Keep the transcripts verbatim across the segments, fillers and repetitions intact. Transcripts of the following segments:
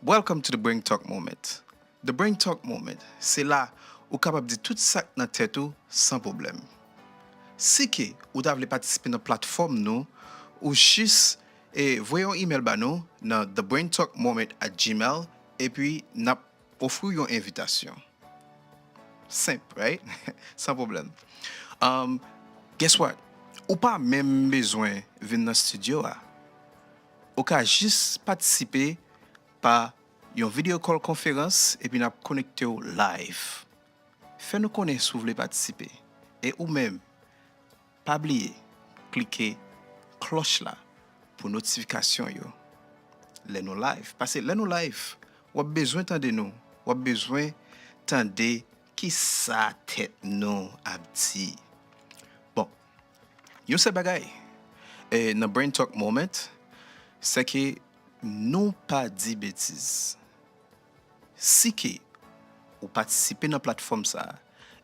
Welcome to the Brain Talk Moment. The Brain Talk Moment, se la ou kapab di tout sa k nan tèt ou san pwoblèm. Si ke ou ta vle patisipe nan platfòm nou, ou jis e voye yon imèl ba nou nan the brain talk moment at gmail, epi n ap ofri w yon envitasyon. Senp, right? San pwoblèm. Um, guess what? Ou pa menm bezwen vin nan estidyo a. Ou ka jis patisipe pa yon video call konferans epi n ap konekte w live. Fè nou konnen si w vle patisipe. E ou menm, pa bliye klike klòch la pou notifikasyon yo lè nou live. Paske lè nou live, w ap bezwen tande nou. W ap bezwen tande kisa tèt nou ap di. Bon, yon sèl bagay, e, nan Brain Talk Moment, se ke nou pa di betiz. Si ke ou patisipe nan platfòm sa a,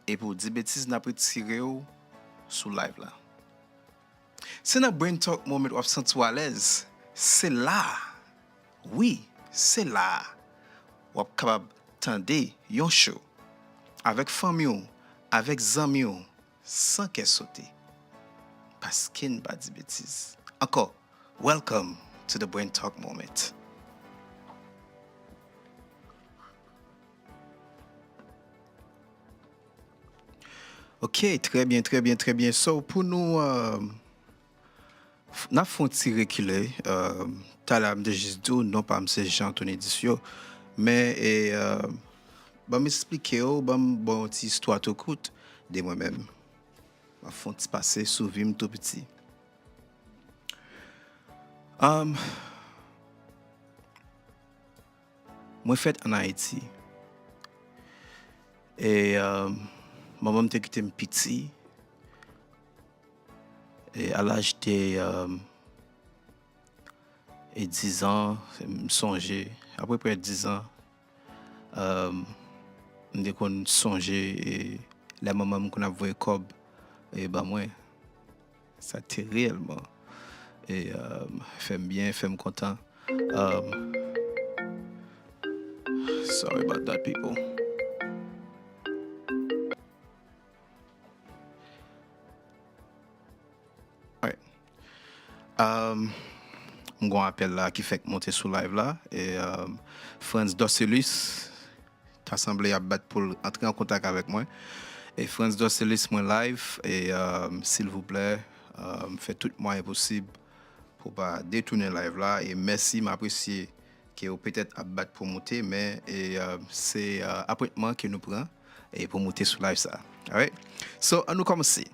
epi w di betiz, n ap retire w sou live la. Si nan Brain Talk Moment w ap santi w alèz, se la a, wi, se la a, w ap kapab tande yon show avèk fanmi w, avèk zanmi w, san kè sote. Paske n pa di betiz. Ankò, welcome to the Brain Talk Moment. Ok, trè byen, trè byen, trè byen. So, pou nou, euh, f- n ap fè yon ti rekile. Euh, talè a, m te jis di w, non pa m se Jean Anthony Disio. Men, e, euh, ban m eksplike w, ban m ba w yon ti istwa tou kout de mwen menm. M ap fè yon ti pase sou vi m tou piti. Um, Mwen fèt ann Ayiti. E, um, manman m te kite m piti. E, a laj de, um, e diz an, m sonje, apeprè diz an, um, m te konn sonje, e, lè manman m konn ap voye kòb, e, ban mwen. Sa te reyèlman, e, um, fè m byen, fè m kontan. Um, sorry about that, people. Alright. Um, m gon apèl la ki fèk monte sou live la. E, um, Frantz Dorcelus, ta sanble y ap bat pou l antre an kontak avèk mwen. E Frantz Dorcelus, mwen live. E, um, silvouplè, um, fè tout mwayen posib pou pa detounen live la. E mèsi, m apresye ke w petèt ap bat pou moute, men, e, euh, se, euh, apwentman ke nou pran, e pou moute sou live sa. Alright? So, ann nou kòmanse.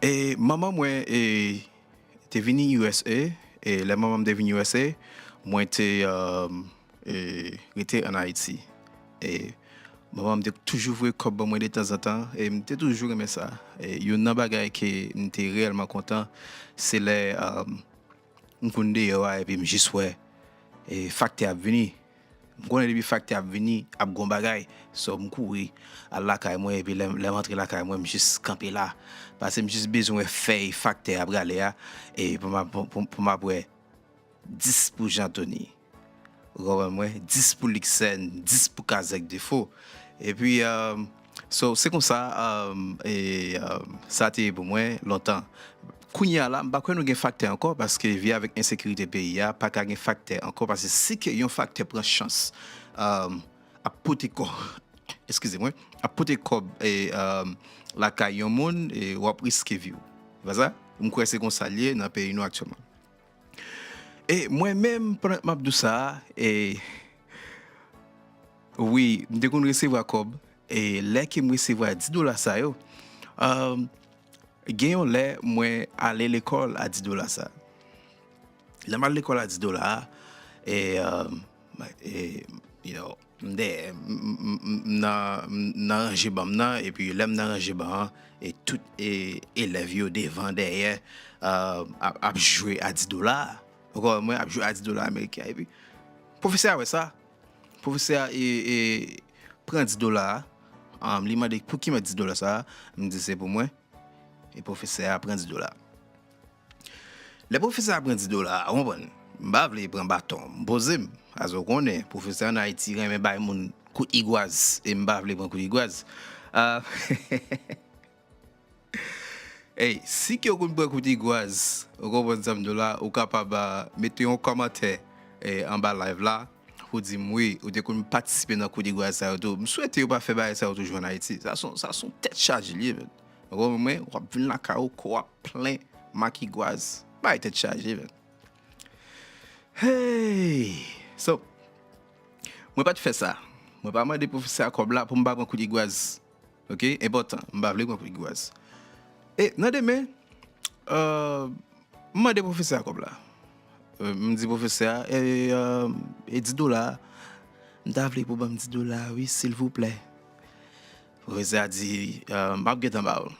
E manman mwen, e, te vini U S A, e lè manman m te vini U S A, mwen te, euh, e, rete ann Ayiti. E manman m te toujou voye kòb ban mwen detanzantan, e m te toujou renmen sa. E youn nan bagay ke m te reyèlman kontan, se lè, euh, m konn deyò a, epi m jis wè, e, faktè ap vini. M konnen depi faktè ap vini, ap gon bagay. So, m kouri al lakay mwen, epi lè, lè m antre lakay mwen, m jis kanpe la. Paske m jis bezwen wè fèy faktè a prale a, e pou m ap, pou, pou, pou m ap wè dis pou Jean Anthony. Ou konprann mwen? Dis pou Liksen, dis pou Kazèk Defo. Epi, euh, so, se konsa, euh, e, euh, sa te ye pou mwen lontan. Kounye a la, m pa kwè nou gen faktè ankò, paske vi avèk ensekirite peyi a, pa ka gen faktè ankò, paske si ke yon faktè pran chans, euh, ap pote kò, eskize mwen, ap pote kòb, e, euh, lakay yon moun, e w ap riske vi w. Se pa sa? M kwè se konsa l ye nan peyi nou aktyèlman. E mwen menm, pandan m ap di w sa, e, wi, m te konn resevwa kòb, e lè ke m resevwa dis dola sa yo, um, gen yon lè mwen ale lekòl a dis dola sa. Lè m al lekòl a dis dola a, e, um, e, you know, m dèyè, m, m, m, m nan, m nan ranje ban m nan, epi lè m nan ranje ban an, e tout, e, elèv yo devan, dèyè, euh, ap, ap jwe a dis dola a. Ou konprann mwen, ap jwe a dis dola ameriken an. Epi, pwofesè a wè sa. Pwofesè a, e, e, pran dis dola a. Um, li mande, "Pou ki mèt dis dola sa a?" M di, "Se pou mwen." E pwofesè a pran dis dola a. Lè pwofesè a pran dis dola a, ou konprann, M pa vle pran baton, m poze m. Paske w konnen, pwofesè ann Ayiti renmen bay moun kout igwaz, e m pa vle pran kout igwaz. Ah, ey, si ke w konn pran kout igwaz, ou konprann sa m di w la, ou kapab, ah, mete yon kòmantè, eh, anba live la, pou di m wi, ou te konn patisipe nan kout igwaz sa yo tou. M swete yo pa fè bagay sa yo toujou ann Ayiti. Sa se yon, sa se yon tèt chaje l ye, menn. Ou konprann mwen? W ap vin lakay ou, kò w ap plen mak igwaz. Bagay tèt chaje, menn. Hey! So, mwen pa t fè sa. Mwen pa mande pwofesè a kòb la pou m pa pran kout igwaz. Ok? Enpòtan. M pa vle pran kout igwaz. E nan demen, euh, m mande pwofesè a kòb la. Euh, m di pwofesè a, e, euh, e dis dola, m ta vle pou ban m dis dola, wi, silvouplè. Pwofesè a di, euh, m ap gentan ba w.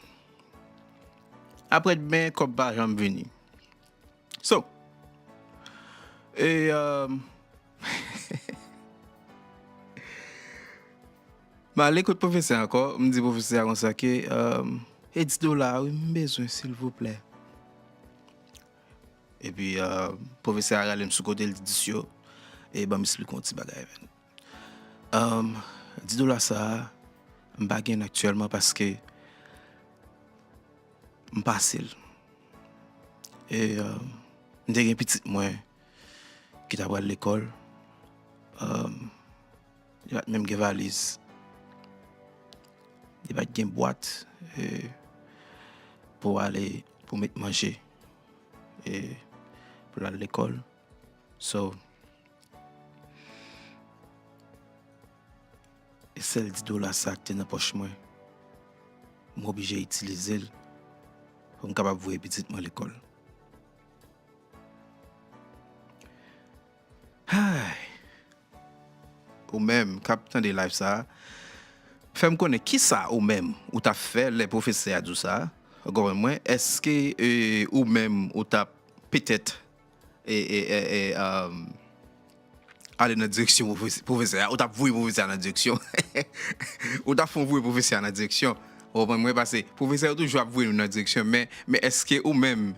Apre demen, kòb pa janm vini. So, e, euh, m ale kot pwofesè ankò, m di pwofesè a konsa ke, euh, e dis dola wi, m bezwen, silvouplè. Epi, euh, pwofesè a rale m sou kote, l di dis yo, e ban m esplike yon ti bagay, menn. Um, dis dola sa a, m pa gen l aktyèlman paske m pase l. E, um, m te gen pitit mwen ki ta pral lekòl. Um, li pa t menm gen valiz. Li pa t gen bwat, e, pou ale, pou met manje, e, pou l al lekòl. So, e sèl dis dola sa k te nan pòch mwen, m oblije itilize l pou m kapab voye pitit mwen lekòl. Ay! Ou menm k ap tande live sa a, fè m konnen kisa ou menm ou t ap fè lè pwofesè a di w sa. Ou konprann mwen? Èske, e, ou menm ou t ap petèt e, e, e, e, um, ale nan direksyon pwofes-, pwofesè a, ou t ap voye pwofesè a nan direksyon. Ou t ap fè yon voye pwofesè a nan direksyon. Ou konprann mwen? Paske pwofesè yo toujou ap voye nou nan direksyon, men, men èske ou menm,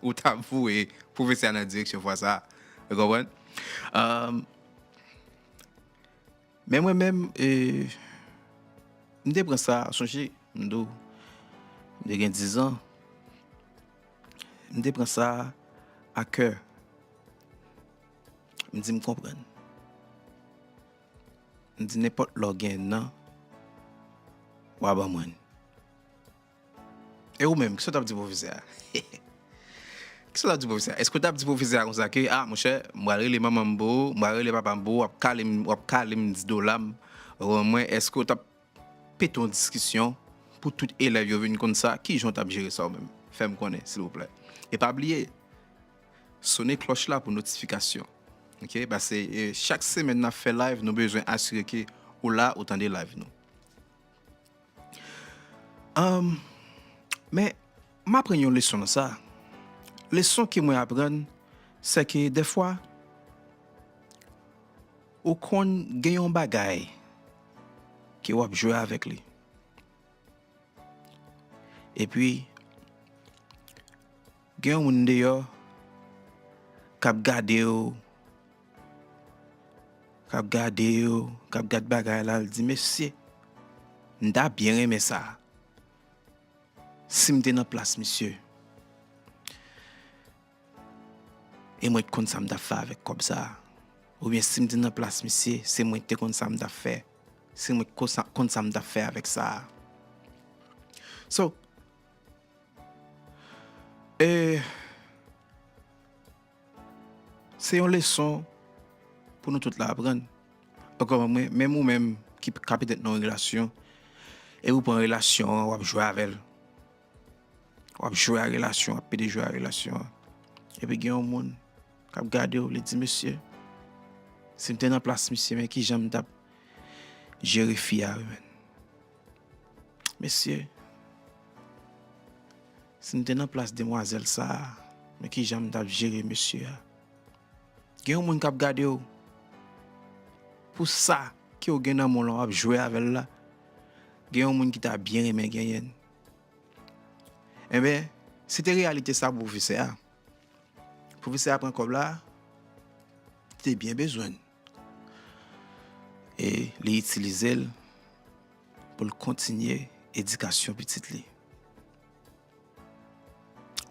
ou t ap voye pwofesè a nan direksyon fwa sa a? Ou konprann? Um, Men mwen menm, e, m te pran sa, sonje, m di w, m te gen diz an, m te pran sa a kè. M di m konprann. M di nenpòt lè w gen nan, w a ban mwen l. E ou menm, kisa w t ap di pwofesè a? Kisa w t ap di pwofesè a? Èske w t ap di pwofesè a konsa ke, a, monchè, m pral rele manman m pou ou, m pral rele papa m pou ou, w ap kale m, w ap kale m dis dola m, ou konprann mwen, èske w t ap pete yon diskisyon pou tout elèv yo vin konn sa? Kijan w t ap jere sa ou menm? Fè m konnen, silvouplè. E pa bliye, sone klòch la pou notifikasyon. Ok? Paske, e, chak semèn n ap fè live, nou bezwen asire ke ou la, ou tande live nou. Ahn, men, m aprann yon leson nan sa. Leson ke mwen aprann, se ke dèfwa, ou konn gen yon bagay ke w ap jwe avèk li. Epi, gen yon moun deyò k ap gade w, k ap gade w, k ap gad bagay la, l di, "Mesye, m ta byen renmen sa. Si m te nan plas misye, e mwen t konn sa m t ap fè avèk kòb sa a. Oubyen si m te nan plas misye, se mwen k te konn sa m t ap fè. Se mwen k konn sa, konn sa m t ap fè avèk sa a." So, e, se yon leson pou nou tout la aprann. Ankò mwen, menm ou menm ki ka petèt nan yon relasyon, e ou pran relasyon an, w ap jwe avè l. W ap jwe ak relasyon, w ap pede jwe ak relasyon an. Epi gen yon moun k ap gade w, li di, "Mesye, si m te nan plas misye, men kijan m t ap jere fi a, wi, menn." Mesye, si m te nan plas demwazèl sa a, men kijan m t ap jere mesye a? Gen yon moun k ap gade w. Pou sa ke w gen nan men w lan, w ap jwe avè l la, gen yon moun ki ta byen renmen genyen l. Enben, se te reyalite sa pou pwofesè a. Pwofesè a pran kòb la, li te byen bezwen l. E li itilize l pou l kontinye edikasyon pitit li.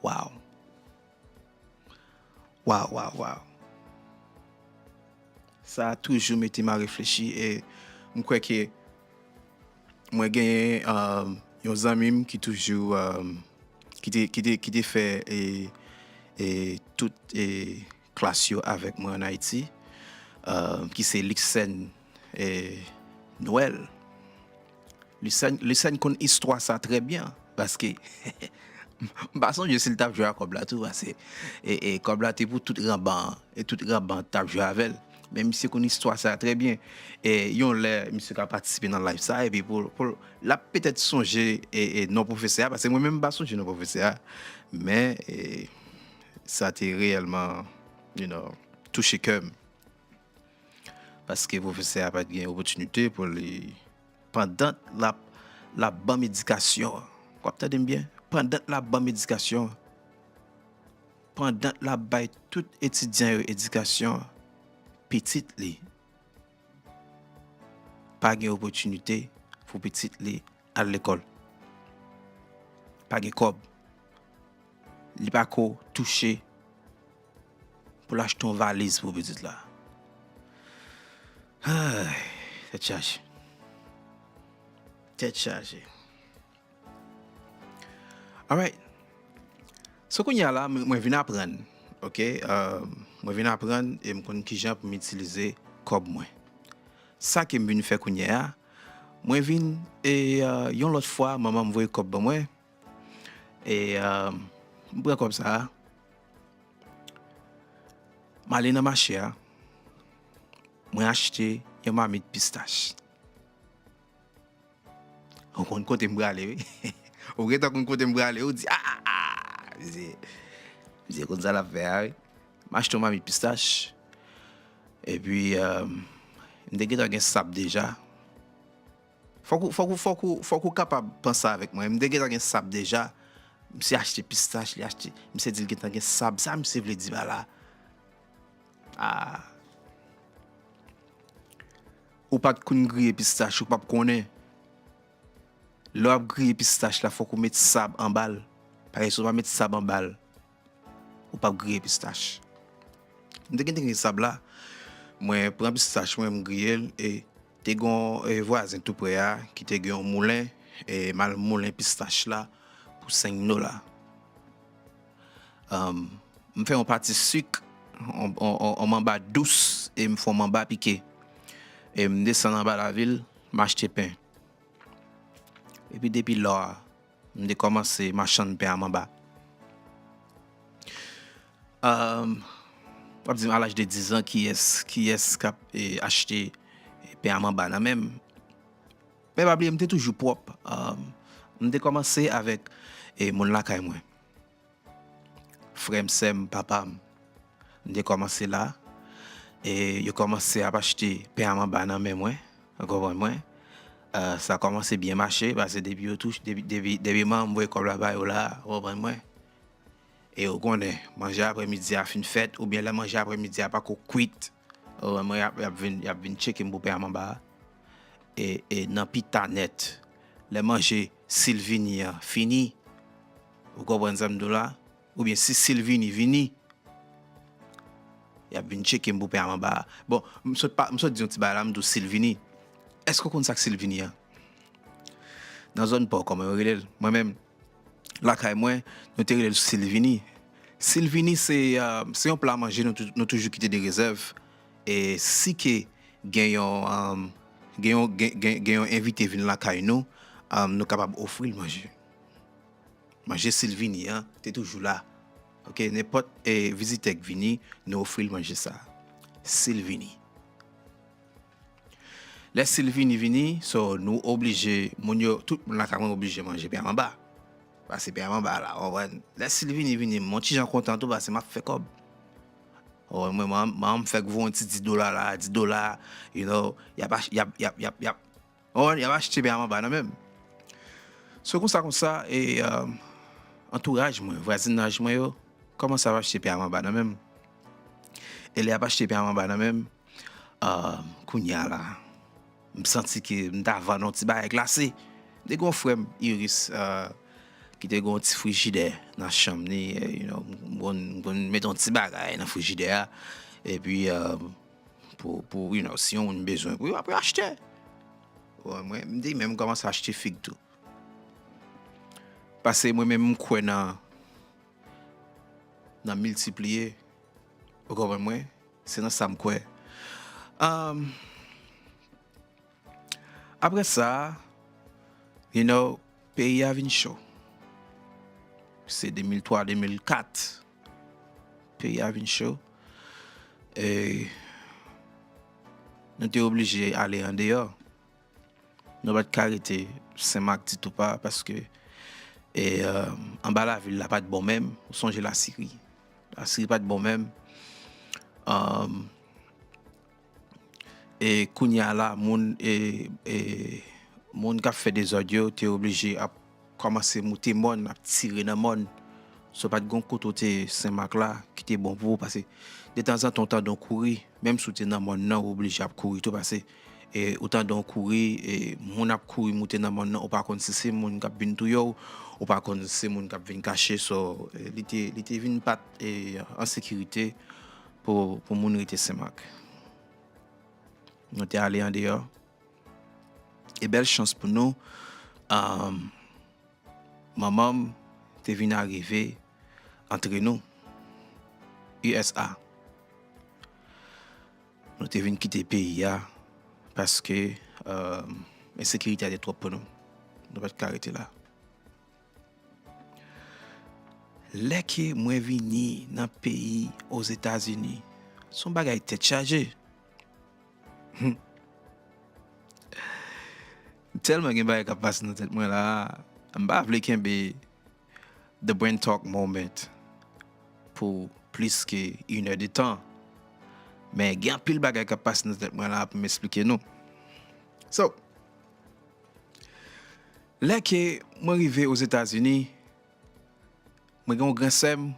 Wow! Wow, wow, wow! Sa a toujou mete m a reflechi e m kwè ke mwen genyen, um, yon zanmi m ki toujou, um, ki te, ki te, ki te fè e, e tout e klas yo avèk mwen ann Ayiti, um, ki se Luxène e Noël. Luxène, Luxène konn istwa sa trè byen, paske m pa sonje si l t ap jwe a kòb la tou, paske e, e kòb la te pou tout Ranban an, e tout Ranban an t ap jwe avè l. Men misye konn istwa sa trè byen. E yon lè, misye ka patisipe nan live sa, epi pou, pou l ap petèt sonje e, e non pwofesè a, paske mwen menm m pa sonje non pwofesè a. Men e, sa te reyèlman, you know, touche kè m. Paske pwofesè a pa t gen opòtinite pou li, pandan l ap, l ap ban m edikasyon an. W ap tande m byen? Pandan l ap ban m edikasyon an, pandan l ap bay tout etidyan yo edikasyon an, pitit li pa gen opòtinite pou pitit li al lekòl. Pa gen kòb. Li pa ko touche pou l achte yon valiz pou pitit la. Ay, tèt chaje. Tèt chaje. Alright. So kounye a la, mwen, mwen vin aprann, oke? Um, mwen vin aprann e m konn kijan pou m itilize kòb mwen. Sa ke m vin fè kounye a, mwen vin, e, uh, yon lòt fwa, manman m voye kòb ban mwen, e, um, m pran kòb sa a, m ale nan mache a, mwen achte yon mamit pistach. Ou konn kote m prale, wi. Ou gentan konn kote m prale, ou di, a, a, a, misye, misye konn sa l ap fè a, wi. M achte yon mamit pistach, epi, um, m te gentan gen sab deja. Fòk ou, fòk ou, fòk ou, fòk ou kapab panse avèk mwen. M te gentan gen sab deja. Misye achte pistach, li achte, misye di l gentan gen sab. Sa misye vle di pa la? Ah. Ou pa t konn griye pistach, ou p ap konnen. Lè w ap griye pistach la, fòk ou met sab anba l. Paske si w pa met sab anba l, ou p ap griye pistach. M te gentan gen sab la, mwen pran pistach mwen, m griye l, e te gen yon, e, vwazen tou prè a ki te gen yon moulen, e m al moulen pistach la pou senk dola. Um, m fè yon pati sik, yon, yon, yon, yon manba dous, e m fè yon manba pike. E m desann anba lavil, m achte pen. Epi depi lò a, m te kòmanse machann pen a manba. Um, w ap di m, a laj de diz an, kiyès, kiyès k ap, e, achte pen a manba nan men m? Men pa bliye, m te toujou pwòp. Um, m te kòmanse avèk, e, moun lakay mwen. Frè m, sè m, papa m. M te kòmanse la. E yo kòmanse ap achte pen a manba nan men mwen. Ou konprann mwen? E, sa kòmanse byen mache, paske depi yo touche, depi, depi, depi manman m voye kòb la ba yo la, ou konprann mwen? E ou konnen, manje aprèmidi a fin fèt, oubyen lè manje aprèmidi a pako kwit, ou konprann mwen, y ap, y ap vin, y ap vin tcheke m pou pen a manba a. E, e nan pita nèt, lè manje Silvini an fini, ou konprann sa m di w la? Oubyen si Silvini vini, y ap vin tcheke m pou pen a manba a. Bon, m sot pa, m sot di yon ti bagay la, m di w Silvini. Èske w konn sa k Silvini an? Nan zòn pa w, kòman yo rele l? Mwen menm, lakay mwen, nou te rele l Silvini. Silvini se, e, se yon pla manje nou tou-, nou toujou kite de rezèv. E si ke gen yon, e, gen yon, gen, gen, gen yon envite vin lakay nou, e, nou kapab ofri l manje. Manje Silvini an te toujou la. Oke, nenpòt, e, vizitè k vini, nou ofri l manje sa. Silvini. Lè Silvini vini, so nou oblije, moun yo, tout moun lakay mwen oblije manje pen a manba. Paske pen a manba la, w konprann. Lè Silvini vini, m yon ti jan kontan tou, paske m ap fè kòb. Ou konprann, mwen, manman m fèk voye yon ti dis dola la, dis dola, you know, y ap ach-, y ap, y ap, y ap, y ap, ou konprann, y ap achte pen a manba nan men m. So, konsa, konsa, e, e, antouraj mwen, vwazinaj mwen yo, kòmanse ap achte pya manba nan men m. E lè y ap achte pya manba nan men m, ah, kounye a la, m santi ke m ta vann yon ti bagay glase. M te gen yon frè m, Iris, ah, ki te gen yon ti frijidè nan chanm li, eh, you know, m konn, m konn mete yon ti bagay nan frijidè a. Epi, ah, pou, pou, you know, si yon moun bezwen pou yo, ap achte. Bon, mwen, m te menm kòmanse achte fig tou. Paske mwen menm, m kwè nan, nan miltipliye. Ou konprann mwen? Se nan sa m kwè. Um, apre sa, you know, peyi a vin cho. Se de mil twa, de mil kat, peyi a vin cho. E nou te oblije ale andeyò. Nou pa t ka rete Senmak ditou pa, paske, e, euh, anba lavil la pa t bon menm. Ou sonje Lasiri. Lasiri pa t bon menm. Um, e kounye a la, moun, e, e, moun k ap fè dezòd yo te oblije ap kòmanse moute mòn, ap tire nan mòn. So, pa t gen kote w te Senmak la ki te bon pou ou, paske detanzantan w tande yon kouri, menm si w te nan mòn nan, w oblije ap kouri tou, paske, e, ou tande yon kouri, e, moun ap kouri moute nan mòn nan, ou pa konn si se moun k ap vin touye w, ou pa konn si se moun k ap vin kache. So, e, li te, li te vin pa t, e, an sekirite pou, pou moun rete Senmak. Nou te ale andeyò. E bèl chans pou nou, um, manman m te vin arive antre nou, U S A. Nou te vin kite peyi a paske, um, ensekirite a te twòp pou nou. Nou pa t ka rete la. Lè ke mwen vini nan peyi Ozetazini, se yon bagay tèt chaje. Hmm. Tèlman gen bagay k ap pase nan tèt mwen la, m pa vle kenbe The Brain Talk Moment pou plis ke inèdetan. Men gen anpil bagay k ap pase nan tèt mwen la pou m esplike nou. So, lè ke mwen rive Ozetazini, mwen gen yon gran sè m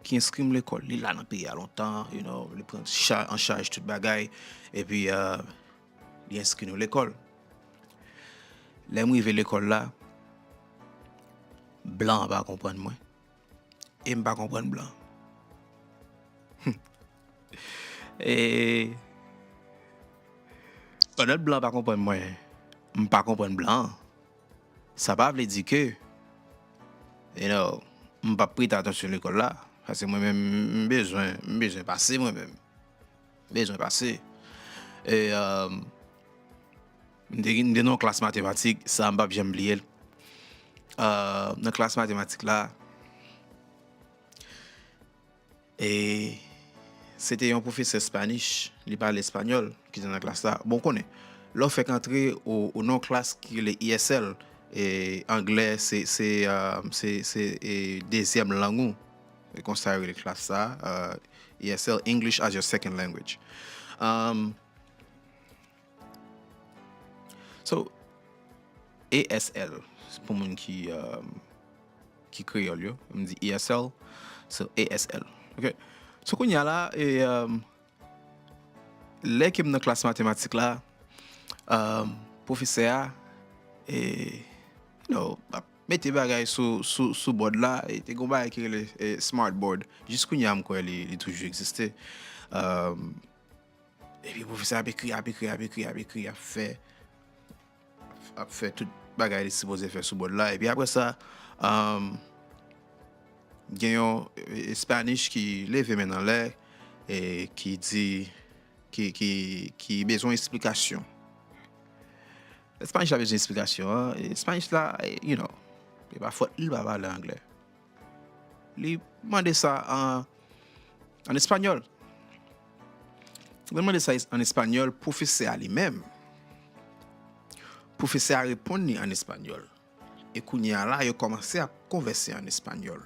ki enskri m lekòl. Li la nan peyi a lontan, you know, li pran cha-, an chaj tout bagay, epi, euh, li enskri nou lekòl. Lè m rive lekòl la, blan an pa konprann mwen. E m pa konprann blan. E pandan blan pa konprann mwen, m pa konprann blan. Sa pa vle di ke, you know, m p ap prete atansyon lekòl la. Paske mwen menm, m bezwen, m bezwen pase mwen menm. M bezwen pase. E, um, m te, m te nan yon klas matematik, sa m p ap janm bliye l. Uh, nan klas matematik la, e se te yon pwofesè Spanish, li pale espanyòl, ki te nan klas la. Bon, w konnen, lè w fèk antre, ou, ou nan yon klas ki rele E S L, e anglè, se, se, euh, se, se, e, dezyèm lang ou. E konsa yo rele klas sa, euh, E S L, English as your second language. Um, so, E S L, pou moun ki, um, ki kreyòl yo, m di E S L, so E S L. Ok? So, kounye a la, e, um, lè ke m nan klas matematik la, um, pwofesè a, e, you know, ap mete bagay sou, sou, sou bòd la, e te gen yon bagay ki rele, e, smartboard. Jis kounye a, m kwè li, li toujou egziste. Um, epi pwofesè a ap ekri, ap ekri, ap ekri, ap ekri, ap fè, ap fè tout bagay li sipoze fè sou bòd la. Epi apre sa, um, gen yon, e, Spanish ki leve men n anlè, e ki di, ki, ki, ki bezwen esplikasyon. Spanish la bezwen esplikasyon, an. E Spanish la, e, you know, e pa fòt li, li pa pale anglè. Li mande sa an, an espanyòl. Li mande sa an espanyòl, pwofesè a li menm. Pwofesè a reponn li an espanyòl. E kounye a la, yo kòmanse ap konvèse an espanyòl.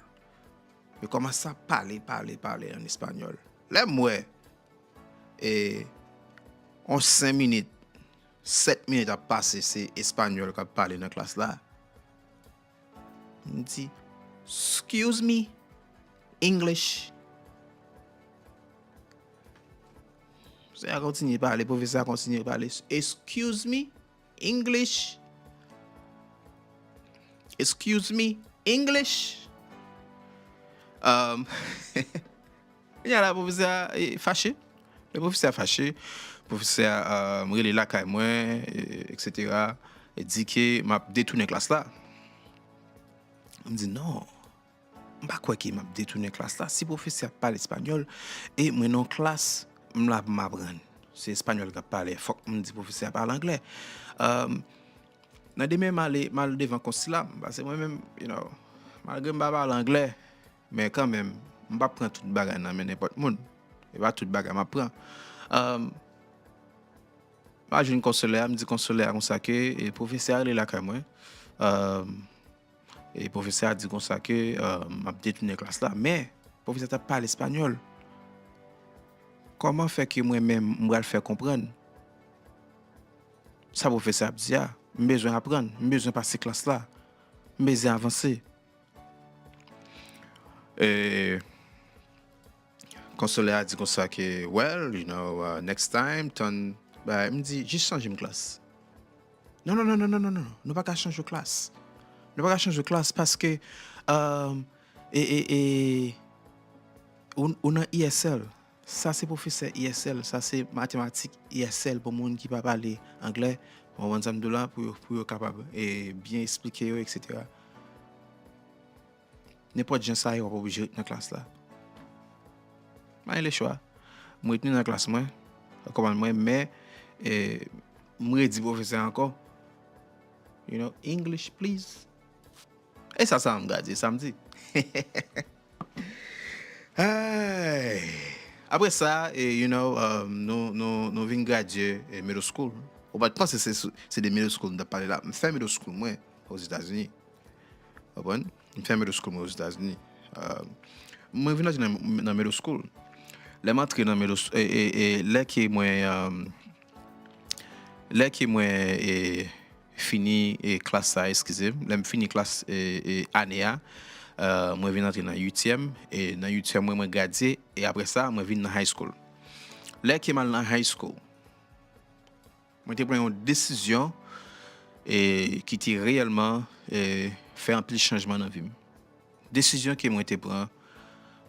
Yo kòmanse ap pale, pale, pale an espanyòl. Lè m wè, e, yon senk minit, sèt minit ap pase, se espanyòl k ap pale nan klas la. M di, "Excuse me." English. Pwofesè a kontinye pale, pwofesè a kontinye pale. Excuse me? English? Excuse me? English? Um, Kounye a la, pwofesè a, e, fache. Lè pwofesè a fache, pwofesè a, um, rele lakay mwen, e, et cetera, e di ke m ap detounen klas la. M di, "Non, m pa kwè ke m ap detounen klas la. Si pwofesè a ap pale espanyòl, e mwen nan klas, m la pou m aprann. Se espanyòl k ap pale, fòk m di pwofesè a pale anglè." Um, nan demen, m ale, m al devan konsila m, paske mwen menm, you know, malgre m pa pale anglè, men kanmenm, m p ap pran tout bagay nan men nenpòt moun. E pa tout bagay m ap pran. Um, m al jwenn konselè a, m di konselè a konsa ke, e, pwofesè a rele lakay mwen. Um, e pwofesè a di konsa ke, um, m ap detounen klas la. Men, pwofesè a t ap pale espanyòl. Kòman fè ke mwen menm, m pral fè konprann sa pwofesè a ap di a? M bezwen aprann, m bezwen pase klas la, m bezwen avanse. E konselè a di konsa ke, "Well, you know, uh, next time, tann, bay," m di, "Jis chanje m klas." "Non, non, non, non, non, non, non, nou pa ka chanje w klas. Nou pa ka chanje w klas paske, um, e, e, e, ou, ou nan E S L." Sa se pwofesè E S L, sa se matematik E S L pou moun ki pa pale anglè. Ou konprann sa m di w la, pou yo, pou yo kapab, e, byen eksplike yo, et cetera. Nenpòt jan sa ye, w ap oblije ret nan klas la. M pa gen lechwa. M ret nan klas mwen, kòmandan mwen, men, e, m redi pwofesè a ankò. You know, "English, please." E sa, sa m gade, sa m di. Ay. Apre sa, e, you know, um, nou, nou, nou vin gradye, e, middle school. Ou pa t panse se, se de middle school m t ap pale la. M fè middle school mwen Ozetazini. Ou konprann? M fè middle school mwen Ozetazini. Um, mwen vin antre nan, nan middle school. Lè m antre nan middle s-, e, e, e, lè ke mwen, um, lè ke mwen, e, fini, e, klas sa, eskize m, lè m fini klas, e, e, ane a, e, mwen vin antre nan uityèm, e nan uityèm mwen, mwen gradye, e apre sa, mwen vin nan high school. Lè ke m al nan high school, mwen te pran yon desizyon, e, ki te reyèlman, e, fè anpil chanjman nan vi m. Desizyon ke mwen te pran,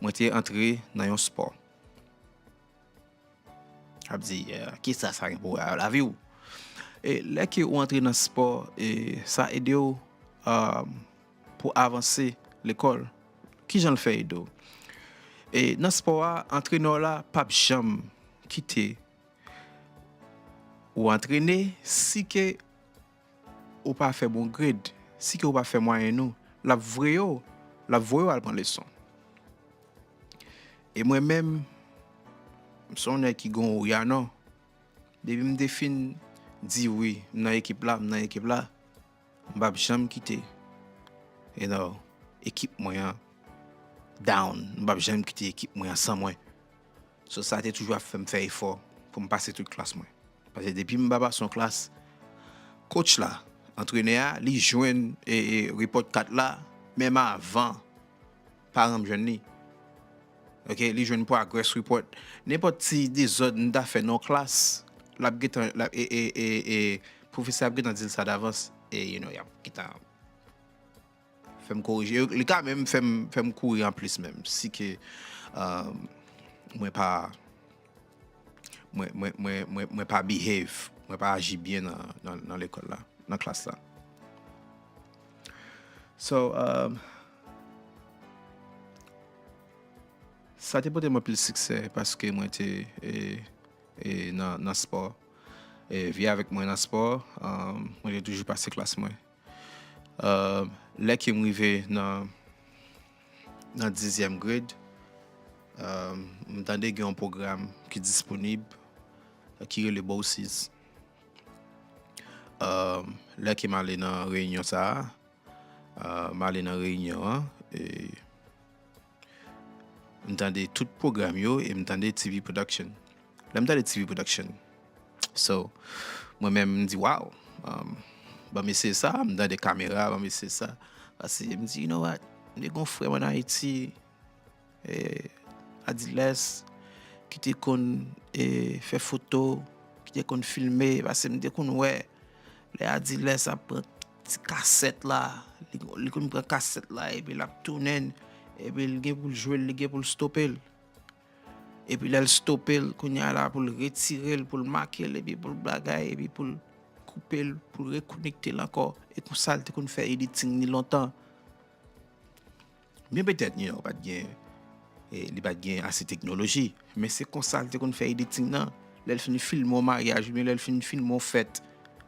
mwen te antre nan yon spò. Ap di, "Eh, kisa sa gen pou wè a lavi w?" E lè ke ou antre nan spò, e sa ede w, um, pou avanse lekòl. Kijan l fè ede w? E nan spò a, antrenè w la p ap janm kite ou antrene si ke ou pa fè bon grade, si ke ou pa fè mwayèn ou, l ap voye w, l ap voye w al pran leson. E mwen menm, m se yon nèg ki gen yon wi a non. Depi m te fin di wi, m nan ekip la, m nan ekip la, m p ap janm kite, you know, ekip mwen an down. M p ap janm kite ekip mwen an san mwen. So, sa te toujou ap fè m fè efò pou m pase tout klas mwen. Paske depi m pa pase yon klas, coach la, antrenè a, li jwenn, e, e, report card la, menm avan paran m jwenn li. Oke, li jwenn progress report. Nenpòt ti dezòd m ta fè nan yon klas, l ap gentan, l ap, e, e, e, e, pwofesè ap gentan di l sa davans. E, you know, y ap gentan fè m korije. Li ka menm fè m, fè m kouri anplis menm. Si ke, um, mwen pa, mwen, mwen, mwen, mwen, mwen pa behave, mwen pa aji byen nan, nan, nan lekòl la, nan klas la. So, um, sa te pote m anpil siksè paske mwen te, e, e, nan, nan spò. E, vye avèk mwen nan spò, um, mwen te toujou pase klas mwen. Um, lè ke m rive nan, nan dizyèm grade, um, m tande gen yon pwogram ki disponib, ki rele BOCES. Um, lè ke m ale nan reyinyon sa a, uh, m ale nan reyinyon an, e m tande tout pwogram yo e m tande T V Production. Lè m tande T V Production, so, mwen menm, m di, "Wow, um, ban m eseye sa." M tande kamera, "Ban m eseye sa." Paske m di, "You know what? M te gen yon frè m ann Ayiti, Adilès, ki te konn e, fè foto, ki te konn filme, paske m te konn wè lè Adilès ap pran ti kasèt la, li, li konn pran kasèt la, epi l ap tounen l, epi l gen pou l jwe l, li gen pou l stope l. Epi lè l stope l, kounye a la pou l retire l, pou l make l, epi pou l bagay, epi pou l koupe l, pou l rekonekte l ankò. E konsa l te konn fè editing li lontan. Byen petèt, you know, pa t gen, e, li pa t gen ase teknoloji. Men se konsa l te konn fè editing nan. Lè l fin filme yon maryaj, oubyen lè l fin filme yon fèt,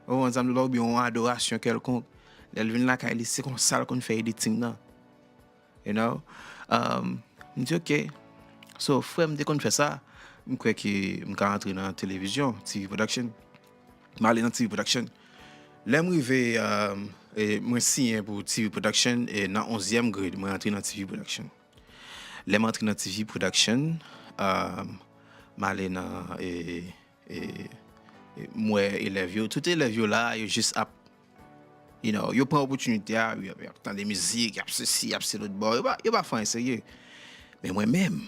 ou konprann sa m di w la, oubyen yon adorasyon kèlkonk, lè l vin lakay li, se konsa l konn fè editing nan. You know? Um, m di, "Ok." So, frè m te konn fè sa. M kwè ke m ka antre nan televizyon, T V Production. M ale nan T V Production. Lè m rive, um, e, mwen siyen pou T V Production, e nan onzyèm grade, mwen antre nan T V Production. Lè m antre nan T V Production, um, m ale nan, e, e, e, m wè elèv yo. Tout elèv yo la, yo jis ap, you know, yo pran opòtinite a, y ap, y ap tande mizik, y ap sesi, y ap se lòt bò. Yo pa, yo pa fè anyen serye. Men mwen menm,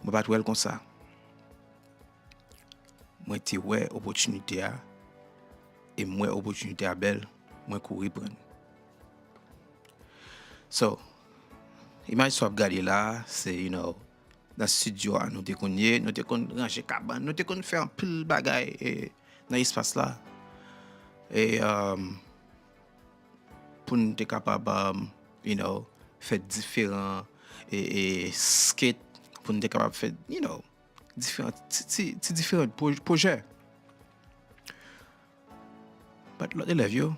mwen pa t wè l konsa. Mwen te wè opòtinite a, e m wè opòtinite a bèl, mwen kouri pran l. So, imaj sa w ap gade la, se, you know, nan estidyo a nou te konn ye, nou te konn ranje kabann, nou te konn fè anpil bagay, e, nan espas la. E, um, pou n te kapab, um, you know, fè diferan, e, e, skit, pou n te kapab fè, you know, diferan, ti, ti, ti diferan pwo-, pwojè. But lòt elèv yo,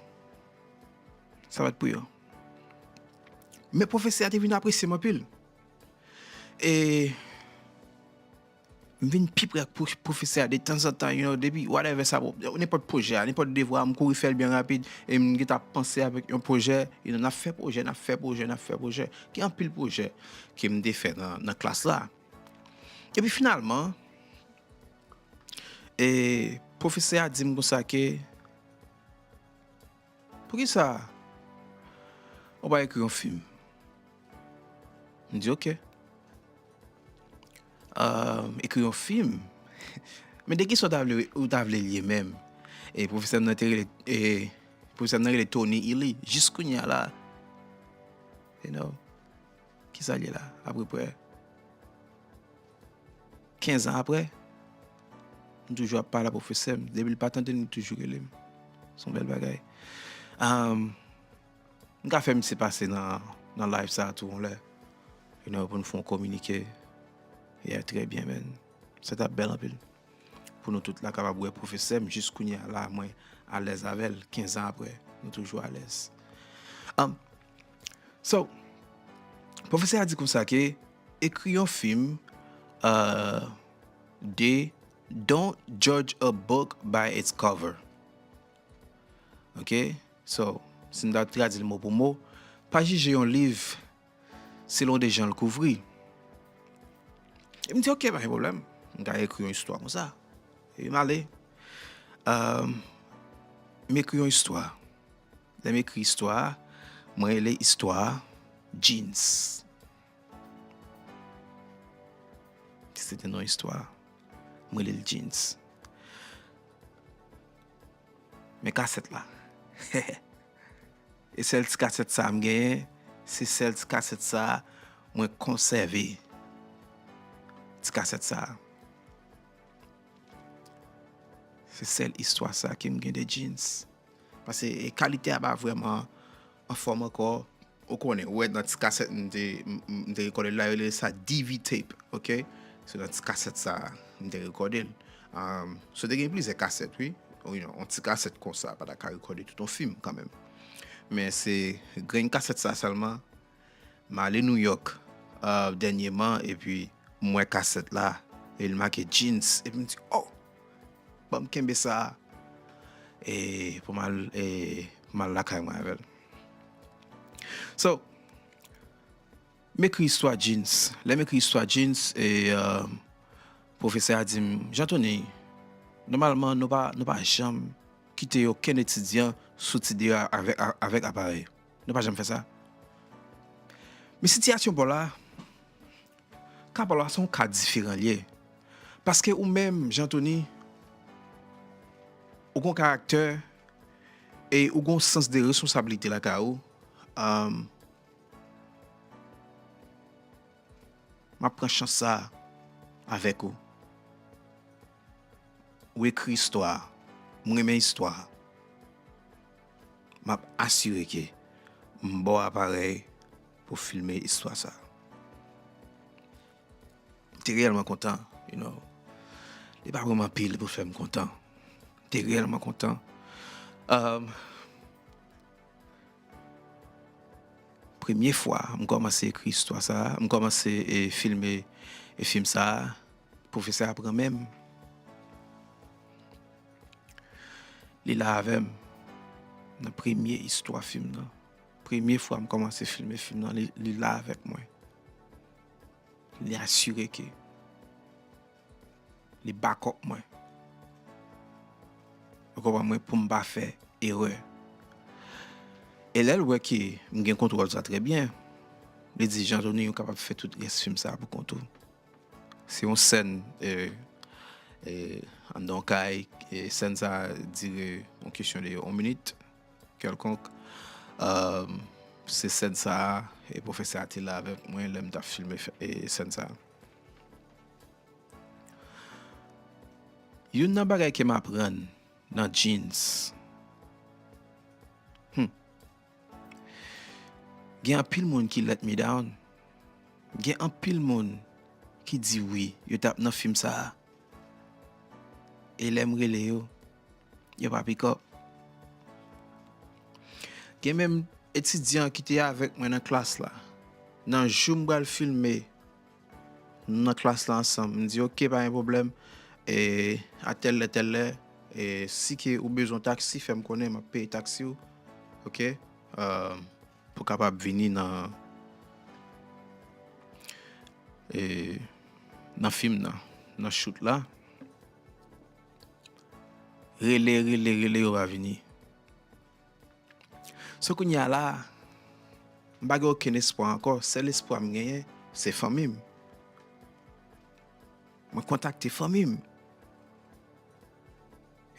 sa pa t pou yo. Men pwofesè a te vin apresye m anpil. E m vin pi pre ak pwo-, pwofesè a de tanzantan, you know, depi whatever sa, nenpòt pwojè a, nenpòt devwa, m kouri fè l byen rapid, e m gentan ap panse avèk yon pwojè, you know, n ap fè pwojè, n ap fè pwojè, n ap fè pwojè. Gen anpil pwojè ke m te fè nan, nan klas la. Epi finalman, e pwofesè a di m konsa ke, "Poukisa ou pa ekri yon fim?" M di, "Ok." Um, ekri yon fim? Men de kisa w ta vle, ou ta vle l ye menm? E pwofesè m nan te rele, e pwofesè m nan rele Tony Ely. Jis kounye a la, you know, kisa l ye la? Apeprè kenz an apre, m toujou ap pale ak pwofesè m. Depi l pa tande m, li toujou rele m. Se yon bèl bagay. Um, m ka fè misye pase nan, nan live sa a tou yon lè. You know, pou n fè yon kominike. Yeah, trè byen, man. Sa t ap bèl anpil. Pou nou tout la kapab wè pwofesè m, jis kounye a la, mwen alèz avè l, kenz an apre, nou toujou alèz. Um, so, pwofesè a di konsa ke ekri yon fim, uh, de "Don't judge a book by its cover." Ok? So, si m ta tradui l mo pou mo, pa jije yon liv selon de jan l kouvri. E m di, "Ok, pa gen pwoblèm. M ka ekri yon istwa konsa." E m ale. Um, m ekri yon istwa. Lè m ekri istwa a, mwen rele istwa a Jeans. Se te non istwa a. Mwen rele l Jeans. Men kasèt la. E sèl ti kasèt sa a m genyen, se sèl ti kasèt sa a mwen konsève. Ti kasèt sa a. Se sèl istwa sa a ke m gen de Jeans. Paske, e, kalite a pa vrèman anfòm ankò. Ou konnen, ou wè nan ti kasèt m te, m, m, m te rekòde l la, yo rele sa D V tape, ok? Se nan ti kasèt sa a, m te rekòde l. Um, so te gen plizyè kasèt, wi. Ou, you know, yon ti kasèt konsa, pa ta ka rekòde tout yon fim kanmenm. Men se grenn kasèt sa sèlman, m ale New York, uh, dènyèman, epi m wè kasèt la, e l make Jeans, epi m di, "Oh! Ban m kenbe sa a, e, pou m al, e, pou m al lakay mwen avè l." So, m ekri istwa Jeans. Lè m ekri istwa Jeans, e, uh, pwofesè a di m, "Jean Tony, nòmalman, nou pa, nou pa janm kite okenn etidyan sou ti de a avèk, a, avèk aparèy. Nou pa janm fè sa." Men sitiyasyon pa w la, Ka pa la, se yon ka diferan l ye. Paske ou menm, Jean Thony, ou gon karaktè e ou gon sans de responsablite lakay ou. Um, m ap pran chans sa avèk ou. Ou ekri istwa. M renmen istwa. M ap asire ke m ba w aparèy pou filme istwa sa. M te reyèlman kontan, you know. Li pa pran m anpil pou fè m kontan. M te reyèlman kontan. Um, premye fwa m kòmanse ekri istwa sa, m kòmanse e, filme e, fim sa, pwofesè a pran men m. Li la avè m nan premye istwa fim nan. Premye fwa m kòmanse filme fim nan, li, li la avèk mwen. Li asire ke li back up mwen. Ou konprann mwen, pou m pa fè erè. E lè l wè ke m gen kontwòl sa trè byen, li di, Jean Thony, ou kapab fè tout rès fim sa pou kont ou. Se yon sèn, e, e, anndan yon kay, e sèn sa dire yon kesyon de yon minit kèlkonk. Um, se sèn sa a, e pwofesè a te la avèk mwen lè m t ap filme fè- e sèn sa a. Youn nan bagay ke m aprann nan Jeans, hmm, gen anpil moun ki let me down. Gen anpil moun ki di wi, yo t ap nan fim sa a. E lè m rele yo, yo pa pick up. Gen menm etidyan ki te avèk mwen nan klas la. Nan jou m pral filme nan klas la ansanm, m di, "Oke, pa gen pwoblèm. E, a tèl lè, tèl lè, e, si ke ou bezwen taksi, fè m konnen, m ap peye taksi w. Oke? Pou w kapab vini nan, e, nan fim nan, nan shoot la." Rele, rele, rele, yo pa vini. So, kounye a la, m pa gen okenn espwa ankò. Sèl espwa m genyen, se fanmi m. Mwen kontakte fanmi m.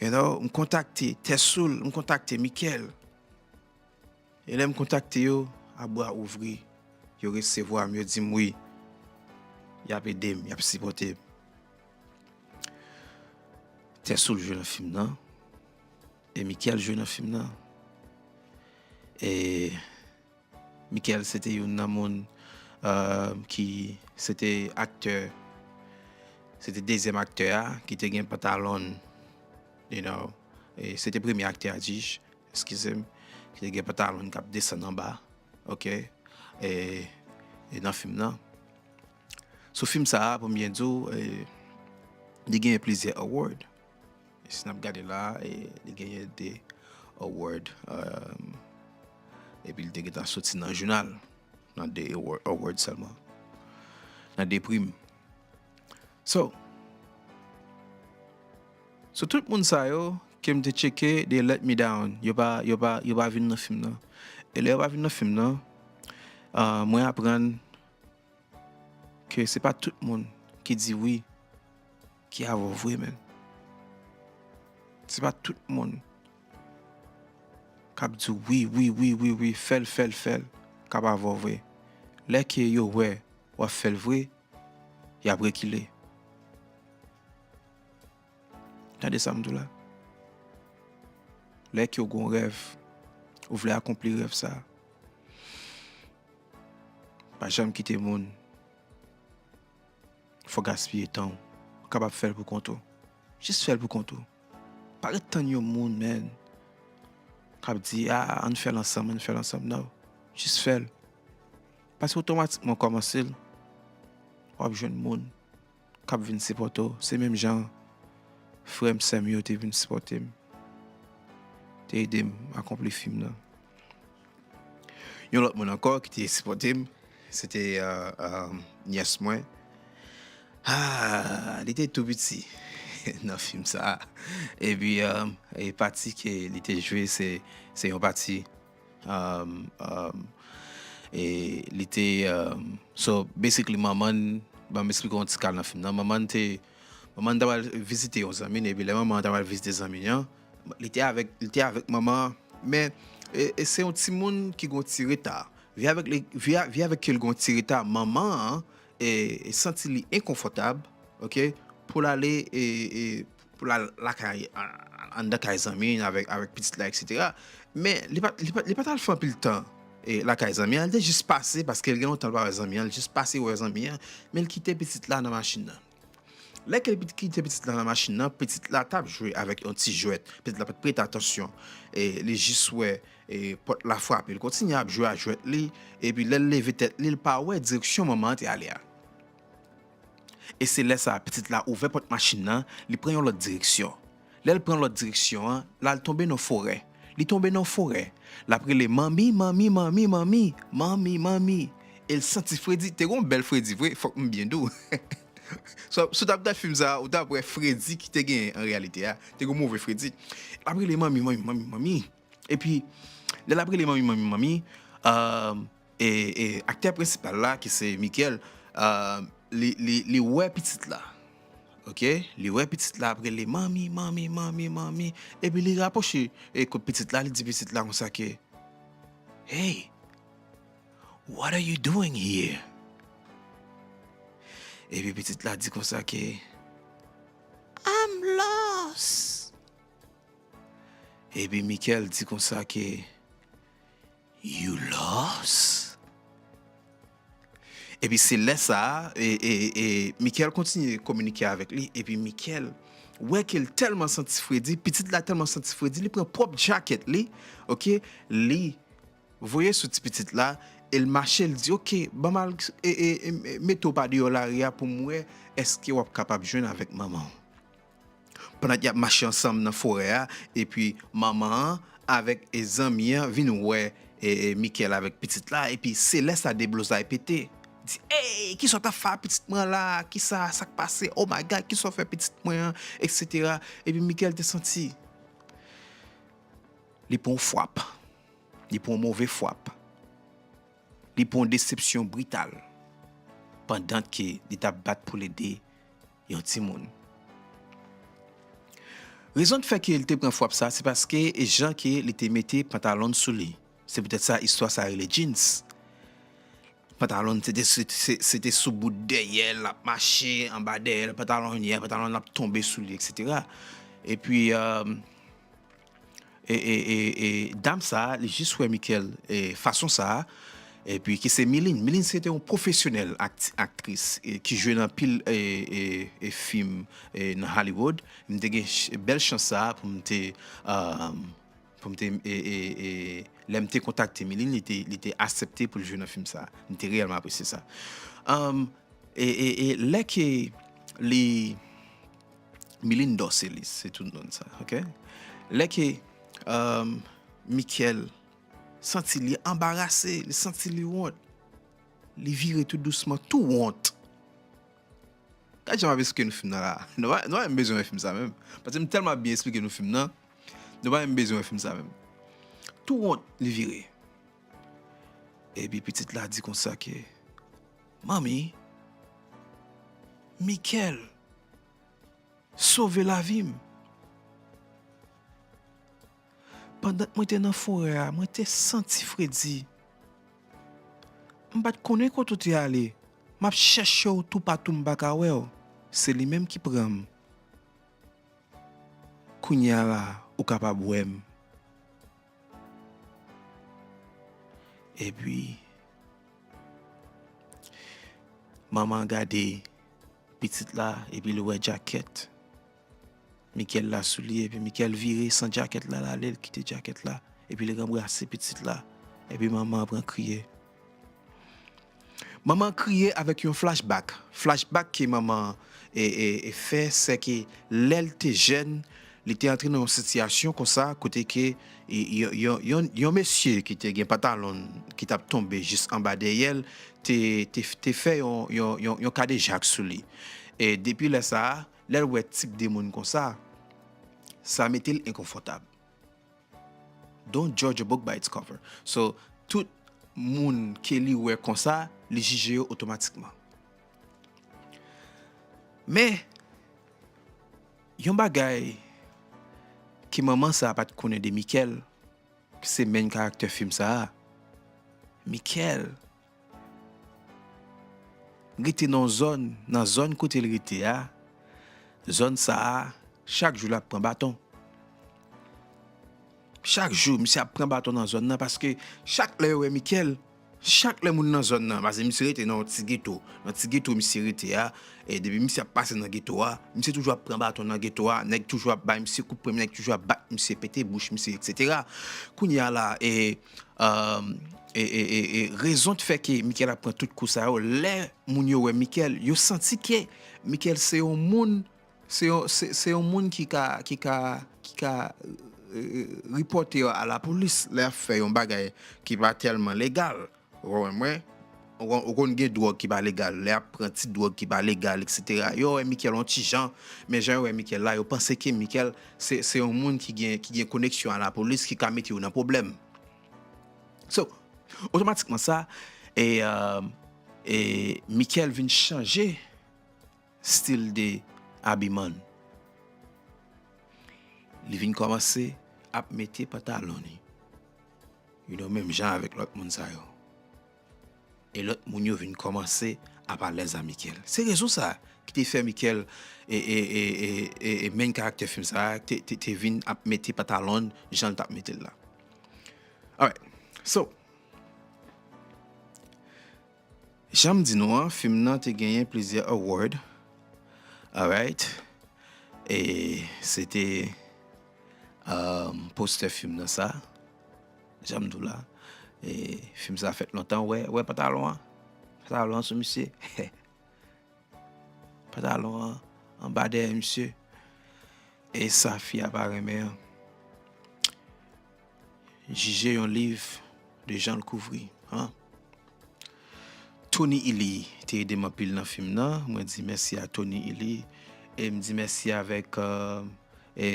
You know, m kontakte Tèsoul, m kontakte Michel. E lè m kontakte yo, a bra ouvri, yo resevwa m, yo di m wi, y ap ede m, y ap sipòte m. Tèsoul jwe nan fim nan, e Michel jwe nan fim nan. E Michel se te youn nan moun, euh, ki se te aktè, se te dezyèm aktè a ki te gen pantalon, you know, e se te premye aktè a, dij, eskize m, ki te gen pantalon k ap desann anba, oke, e, e nan fim nan. Sou fim sa a, pou m byen di w, e, li genyen plizyè award. E si n ap gade la, e, li genyen de award, um, epi li te gentan soti nan jounal, nan de award, award sèlman, nan de prim. So, so tout moun sa yo ke m te tcheke, they let me down. Yo pa, yo pa, yo pa vin nan fim nan. E lè yo pa vin nan fim nan, ah, mwen aprann ke se pa tout moun ki di wi ki avè w vre, menn. Se pa tout moun k ap di w wi, wi, wi, wi, wi, fè l, fè l, fè l, k ap avè w vre. Lè ke yo wè w ap fè l vre, y ap rekile. Tande sa m di w la. Lè ke w gon rèv, ou vle akonpli rèv sa, pa janm kite moun fè w gaspiye tan w. Ou kapab fè l pou kont ou. Jis fè l pou kont ou. Pa ret tann yon moun, menn, k ap di, "A, ann fè l ansanm, ann fè l ansanm." Non. Jis fè l. Paske otomatikman w kòmanse l, w ap jwenn moun k ap vin sipòte w. Se menm jan frè m, sè m yo te vin sipòte m, te ede m akonpli fim nan. Yon lòt moun ankò ki te sipòte m, se te, euh, euh, nyès mwen. Ah, li te tou piti nan fim sa a. Epi, euh, e pati ke li te jwe, se, se yon pati, um, um, e li te, um, so, basically, manman l Ban m eksplike w yon ti kal nan fim nan. Manman te, manman te pral vizite yon zanmi, epi lè manman te pral vizite zanmi an, li te avèk, li te avèk manman an, men e, e se yon timoun ki gon ti reta. Vi avèk li, vi, a- vi avèk ke l gon ti reta, manman an e, e santi li enkonfòtab, ok, pou l ale e, e pou l al lakay, a- anndan kay zanmi avèk, avèk pitit la, et cetera. Men li pa, li pa, li pa t al fè anpil tan e, lakay zanmi an, li te jis pase, paske l gen lontan l pa wè zanmi an, li jis pase wè zanmi an, men l kite pitit la nan machin nan. Lè ke l kite pitit la nan machin nan, pitit la t ap jwe avèk yon ti jwèt. Pitit la pa t prete atansyon. E, li jis wè e, pòt la frape. L kontinye ap jwe a jwèt li, epi lè l leve tèt li, l pa wè direksyon manman an te ale a. E se lè sa a, pitit la ouvè pòt machin nan, li pran yon lòt direksyon. Lè l pran lòt direksyon an, l al tonbe nan forè. Li tonbe nan forè. L ap rele manmi, manmi, manmi, manmi, manmi, manmi. E l santi fredi, te gon bèl fredi vre, fòk m byen di w. So, si w t ap gad fim sa a, ou t ap wè fredi ki te genyen an reyalite a. Te gon move fredi. L ap rele manmi, manmi, manmi, manmi. Epi, lè l ap rele manmi, manmi, manmi, um, e, e aktè prensipal la, ki se Mikel, um, li, li, li wè pitit la. Ok? Li wè pitit la ap rele manmi, manmi, manmi, manmi. Epi li rapwoche e kot pitit la, li di pitit la konsa ke, "Hey, what are you doing here?" Epi pitit la di konsa ke, "I'm lost." Epi Mikel di konsa ke, "You lost?" Epi se lè sa a, e, e, e, Mikel kontinye kominike avèk li, epi Mikel wè ke l tèlman santi fredi, pitit la tèlman santi fredi, li pran pwòp djakèt li, ok, li voye sou ti pitit la, e l mache, l di, "Ok, ban m al e, e, e, mete w pa deyò lari a pou m wè èske w ap kapab jwenn avèk manman w." Pandan y ap mache ansanm nan forè a, epi manman an avèk e zanmi an vin wè e, e Mikel avèk pitit la, epi se lè sa deblozay pete. Di, "Ey, kisa w t ap fè a pitit mwen la? Kisa, sa k pase? Oh my God, kisa w fè pitit mwen an?" et cetera. Epi Mikel te santi li pran yon frap. Li pran yon move frap. Li pran yon desepsyon brital. Pandan ke li t ap bat pou l ede yon timoun. Rezon k fè ke li te pran frap sa, se paske e jan ke li te mete pantalon l sou li. Se poutèt sa istwa sa rele jeans. Pantalon se te, se, se, se te sou bout dèyè l, l ap mache anba dèyè l, pantalon yè, pantalon l ap tonbe sou li, et cetera. Epi, um, e, e, e, e dam sa a, li jis wè Mikel e, fason sa a. Epi ki se Miline. Miline se te yon pwofesyonèl akt, aktris e, ki jwe nan pil e, e, e fim e, nan Hollywood. M te gen ch- bèl chans sa a pou m te, um, pou m te, e, e, e, lè m te kontakte Miline, li te, li te aksepte pou l jwe nan fim sa a. M te reyèlman apresye sa. Um, e, e, e lè ke li, Miline Dorcelis, se tout non sa, ok? Lè ke, um, Mikel santi li anbarase, li santi li wont, li vire tou dousman, tou wont. Gad jan m ap esplike nou fim nan la. Nou pa, nou pa menm bezwen wè fim sa menm. Paske m tèlman ap byen esplike nou fim nan, nou pa menm bezwen wè fim sa menm. Tou wont, li vire. Epi pitit la di konsa ke, "Manmi, Mikel sove lavi m. Pandan mwen te nan forè a, mwen te santi fredi. M pa t konnen kote w te ale. M ap chèche w toupatou, m pa ka wè w. Se li menm ki pran m. Kounye a la, ou kapab wè m." Epi, manman an gade pitit la, epi li wè djakèt Mikel la sou li, epi Mikel vire san djakèt la, l ale, l kite djakèt la, epi li ranbrase pitit la, epi manman an pran kriye. Manman an kriye avèk yon flashback. Flashback ke manman an e, e, e fè, se ke lè l te jèn, li te antre nan yon sitiyasyon konsa, kote ke e, yon, yon, yon, yon mesye ki te gen pantalon ki t ap tonbe jis anba dèyè l, te, te, te fè yon, yon, yon, yon kadejak sou li. E depi lè sa a, lè l wè tip de moun konsa, sa mete l enkonfòtab. Don't judge a book by its cover. So, tout moun ke li wè konsa, li jije yo otomatikman. Men, yon bagay ke manman sa a pa t konnen de Michel, ki se main character fim sa a. Michel rete nan yon zòn, nan zòn kote l rete a, zòn sa a, chak jou l ap pran baton. Chak jou, misye ap pran baton nan zòn nan, paske chak lè yo wè Michel, chak lè moun nan zòn nan, paske misye rete nan yon ti geto, nan ti geto misye rete a, e depi misye ap pase nan geto a, misye toujou ap pran baton nan geto a, nèg toujou ap bay misye kout pwen, nèg toujou ap bat misye, pete bouch misye, etsetera. Kounye a la, e, um, e, e, e, e rezon t fè ke Michel ap pran tout kou sa yo, lè moun yo wè Michel, yo santi ke Michel se yon moun, se yon, se, se yon moun ki ka, ki ka, ki ka, euh, repòte yo a lapolis lè y ap fè yon bagay ki pa tèlman legal. Ou konprann mwen? Ou konn, ou konn gen dwòg ki pa legal, lè y ap pran ti dwòg ki pa legal, etsetera. Yo wè Michel yon ti jan, men jan yo wè Michel la, yo panse ke Michel se, se yon moun ki gen, ki gen koneksyon a lapolis, ki ka mete yo nan pwoblèm. So, otomatikman sa, e, euh, e Michel vin chanje stil de abiman l. Li vin kòmanse ap mete pantalon li, you know, menm jan avèk lòt moun sa yo. E lòt moun yo vin kòmanse ap alèz a Michel. Se rezon sa a ki te fè Michel e, e, e, e, e, e main character fim sa a te, te, te vin ap mete pantalon l jan l t ap mete l la. Alright. So, jan m di nou an, fim nan te genyen plizyè award. Alright. E se te, um, postè fim nan sa. Jan m di w la. E fim sa fèt lontan. Wè, wè pantalon an. Pantalon an sou misye. Pantalon an anba dèyè misye. E sa fi a pa renmen an. Jije yon liv de jan l kouvri, an. Tony Ili te ede m anpil nan fim nan. Mwen di mèsi a Tony Ili. E m di mèsi avèk, euh, e,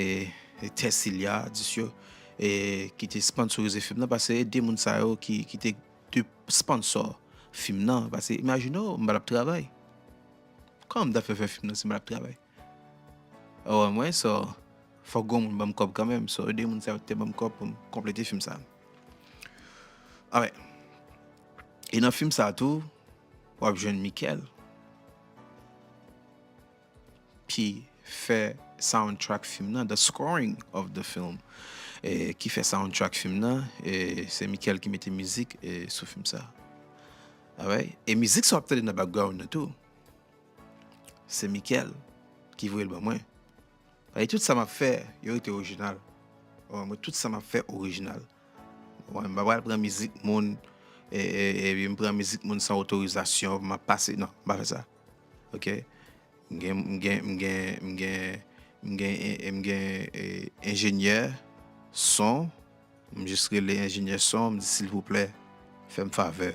e Tessilia Ducieux, e, ki te sponsorize fim nan, paske e de moun sa yo ki, ki te, te sponsor fim nan. Paske imajine w, m pa t ap travay. Kòman m ta fè fè fim nan si m pa t ap travay? Ou wè mwen, so, fòk gon moun ban m kòb kanmenm. So, e de moun sa yo te ban m kòb pou m konplete fim sa. Alright. E nan fim sa tou, w ap jwenn Michel ki fè soundtrack fim nan, the scoring of the film. E ki fè soundtrack fim nan, e se Michel ki mete mizik, e sou fim sa. Alright? E mizik sa w ap tande nan background nan tou, se Michel ki voye l ban mwen. Paske tout sa m ap fè, yo rete orijinal. Ou wè, mwen, tout sa m ap fè orijinal. Ou wè, m pa pral pran mizik moun, e, e, e, epi m pran mizik moun san otorizasyon, m ap pase, non, m pa fè sa. Oke? M gen, m gen, m gen, m gen, m gen, e, e, m gen, e, enjenyè son, m jis rele enjenyè son, m di, silvouplè, fè m favè,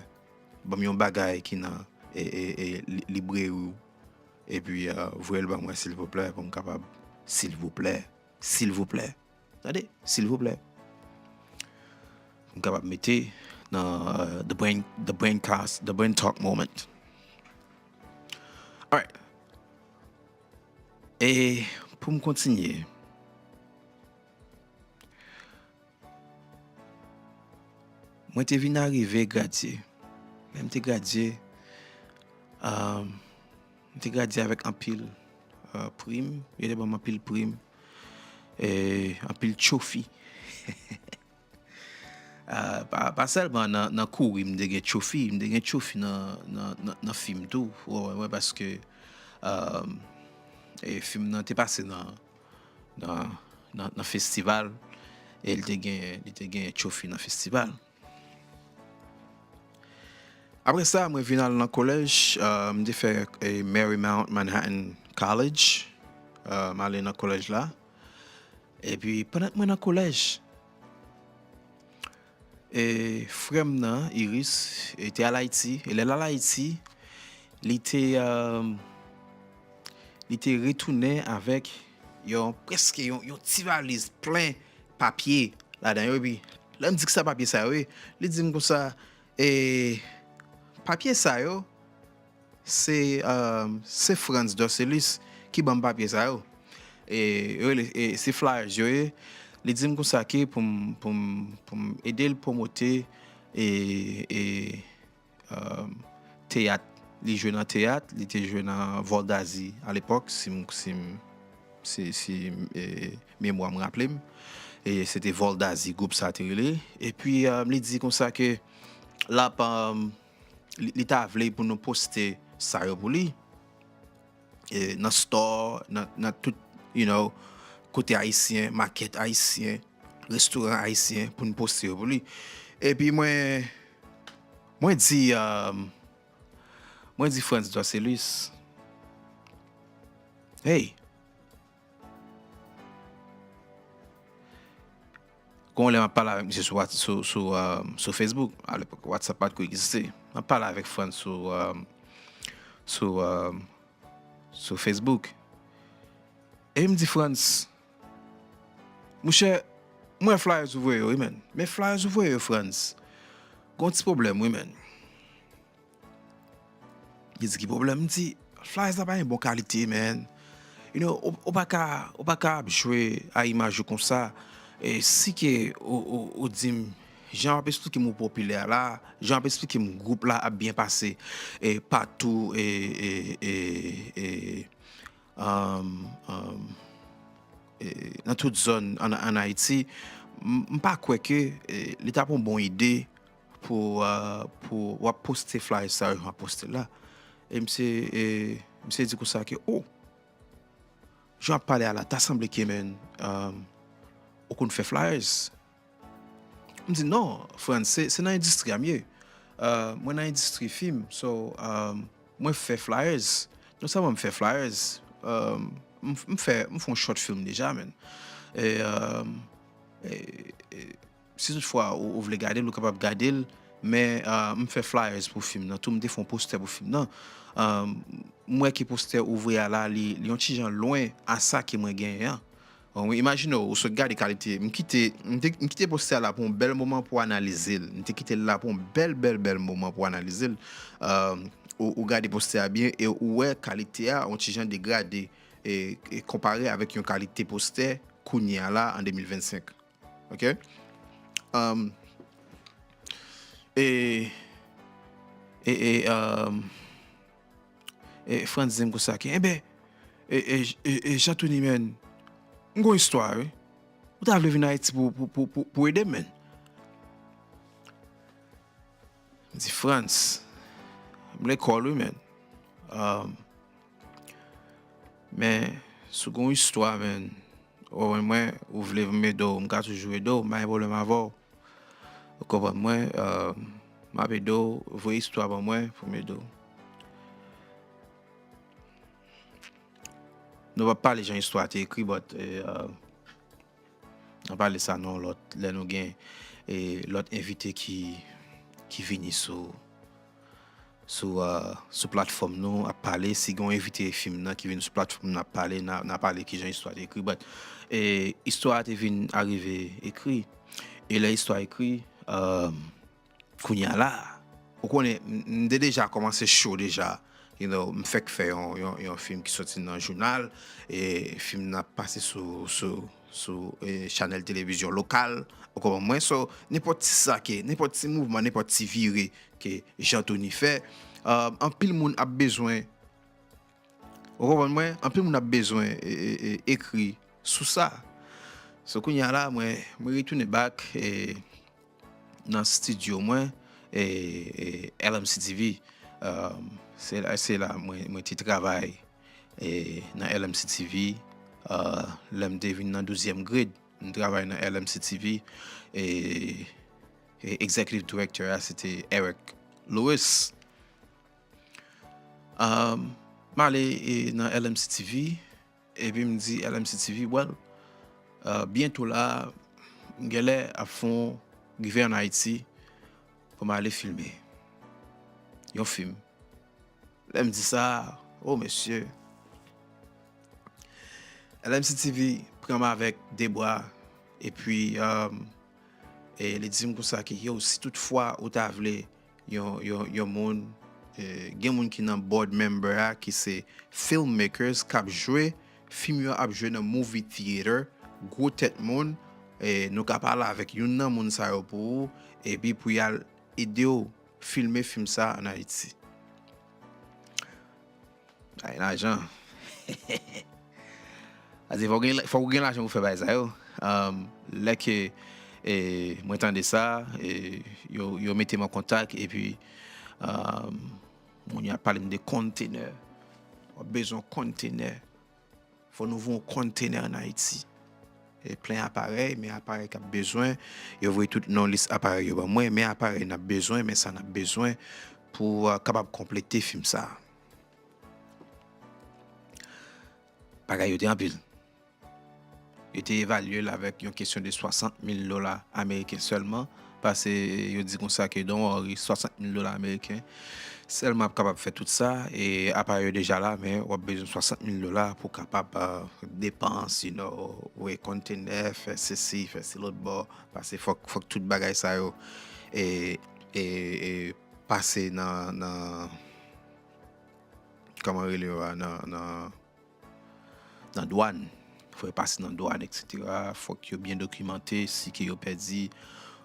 ban m yon bagay ki nan, e, e, e, li-, libreri w, epi, euh, voye l ban mwen, silvouplè, pou m kapab, silvouplè, silvouplè, tande, silvouplè, pou m kapab mete nan, euh, the brain, the brain cast, the brain talk moment. Alright. E pou m kontinye, mwen te vin arive gradye. Lè m te gradye, um, m te gradye avèk anpil, uh, prim. Yo te ban m anpil prim. E anpil twofi. Ah, pa, pa sèlman nan, nan kouri m te gen twofi, m te gen twofi nan, nan, nan, nan fim tou. Ou wè, wè, paske, um, e fim nan te pase nan, nan, nan, nan festival, e li te gen, li te gen twofi nan festival. Apre sa, mwen vin al nan kolèj, euh, m te fè, eh, Marymount Manhattan College, euh, m ale nan kolèj la. Epi, pandan mwen nan kolèj, e frè m nan, Iris, e te al Ayiti. E lè l al Ayiti, li te, euh, li te retounen avèk yon, prèske yon, yon ti valiz plen papye ladan yo. Epi, lè m di ki sa papye sa yo ye, li di m konsa, e, papye sa yo, se, um, se Frantz Dorcélus ki ban m papye sa yo. E, yo rele, e, se flyers yo ye. Li di m konsa ke pou m, pou m, pou m ede l pwomote e, e, um, teyat. Li jwe nan teyat, li te jwe nan Voldazi alepòk, si m, si m, si, si, e, memwa m raple m. E se te Voldazi, gwoup sa te rele. Epi, um, li di konsa ke l ap, um, li, li ta vle pou nou poste sa yo pou li. E, nan store, nan, nan tout, you know, kote ayisyen, makèt ayisyen, restoran ayisyen, pou n poste yo pou li. Epi mwen, mwen di, um, mwen di Frantz Dorcélus, hey, gon lè m ap pale avèk misye sou, Whats- sou, sou, um, sou Facebook, alepòk WhatsApp pa t ko egziste. M ap pale avèk Frantz sou, um, sou, um, sou Facebook. E m di Frantz, mouchè, mwen flyers ou voye yo, wi, menn. Men flyers ou voye yo, Frantz. Gon ti pwoblèm, wi, menn. Li di, ki pwoblèm? M di, flyers la pa gen bon kalite, menn. You know, ou, ou pa ka, ou pa ka ap jwe a imaj ou konsa. E si ke ou, ou, ou di m, jan w ap esplike m ou popilè la, jan w ap esplike m gwoup la ap byen pase, e patou, e, e, e, e, um, um, e, nan tout zòn ann, ann Ayiti, m, m pa kwè ke, e, li t ap yon bon ide pou, uh, pou w ap poste flyers sa yo jan w ap poste l la. E misye, e, misye di konsa ke, oh, jan w ap pale a la, ta sanble ke, menn, um, ou konn fè flyers. M di, non, Frantz, se, se nan endistri a m ye. Uh, mwen nan endistri fim, so, um, mwen fè flyers. Non sèlman m fè flyers, um, m, m fè, m fè yon short film deja, menn. E, um, e, e, si toutfwa ou, ou vle gade l, ou kapab gade l, men, uh, m fè flyers pou fim nan tou, m te fè yon postè pou fim nan. Um, m wè ke postè ou voye a la, li, li yon ti jan lwen a sa ke mwen genyen an. Bon, imajine w, ou sot gade kalite, m kite, m te, m kite postè a la pou yon bèl moman pou analize l. M te kite l la pou yon bèl, bèl, bèl moman pou analize l. Um, ou, ou gade postè a byen e ou wè kalite a yon ti jan degrade e, e konpare avèk yon kalite postè kounye a la an de mil vennsenk. Ok? Um, e, e, e, um, e Frantz di m konsa ke, enben, e, e, e, e Jean Tony, menn, m gon istwa, wi. Ou ta vle vin Ayiti pou, pou, pou, pou, pou ede m, menn? M di, Frantz, m lekòl, wi, menn. Um, men, si w gon istwa, menn, ou wè mwen, ou vle m ede w, m ka toujou ede w, m pa gen pwoblèm avè w. Ou konprann mwen, uh, m ap ede w, voye istwa ban mwen pou m ede w. Nou p ap pale jan istwa a te ekri, but, e, uh, n a pale sa nan yon lòt, lè nou gen, e, lòt envite ki, ki vini sou, sou, uh, sou platfòm nou ap pale. Si gen yon envite fim nan ki vin sou platfòm nou ap pale, n a, n a pale kijan istwa te ekri. But, e, istwa a te vin arive ekri. E lè istwa ekri, um, kounye a la, ou konnen, m, m te deja kòmanse cho deja. You know, m fèk fè yon, yon, yon fim ki soti nan jounal, e fim nan ap pase sou, sou, sou, e, chanèl televizyon lokal, ou konprann mwen? So, nenpòt ti sa ke, nenpòt ti mouvman, nenpòt ti vire ke Jean Tony fè, um, anpil moun ap bezwen, ou konprann mwen? Anpil moun ap bezwen, e, e, e, ekri sou sa. So, kounye a la, mwen, mwen retounen back, e, nan estidyo mwen, e, e, L M C T V. Um, se la, se la mwen, mwen te travay, e, nan L M C T V, uh, lè m te vin nan douzyèm grade. M travay nan L M C T V, e, e executive director a, se te Eric Lewis. Um, m ale, e, nan L M C T V, epi m di L M C T V, well, uh, byento la, m genlè ap fè yon rive ann Ayiti pou m ale filme yon fim. Lè m di sa, oh, mesye, L M C T V pran m avèk de bra, epi, um, e li di m konsa ke, yo, si toutfwa ou ta vle yon, yon, yon moun, eh, gen moun ki nan board member a ki se filmmakers k ap jwe fim yo ap jwe nan movie theater, gwo tèt moun, eh, nou ka pale avèk youn nan moun sa yo pou ou, epi pou y al ede w filme fim sa an Ayiti. Ay, lajan. Sa di, fòk gen, fòk ou gen lajan pou fè bagay sa yo. Um, lè ke, eh, mwen tande sa, eh, yo, yo mete m an kontak, epi, um, moun yo ap pale m de kontenè. W ap bezwen kontenè. Fò nou voye yon kontenè an Ayiti. E plen aparèy, men aparèy k ap bezwen, yo voye tout non lis aparèy yo ban mwen, men aparèy n ap bezwen, men sa n ap bezwen pou, uh, kapab konplete fim sa a. Bagay yo te anpil. Yo te evalye l avèk yon kesyon de swasant mil dola ameriken sèlman, paske yo di konsa ke, don't worry, swasant mil dola ameriken sèlman ap kapab fè tout sa, e aparèy yo deja la, men w ap bezwen swasant mil dola pou kapab, uh, depans, you know, voye kontenè, fè sesi, fè se lòt bò, paske fòk, fòk tout bagay sa yo, e, e, e pase nan, nan, kòman rele yo a, nan, nan, nan dwàn. Fò yo pase nan dwàn, et cetera. Fòk yo byen dokimante, si ke yo pèdi,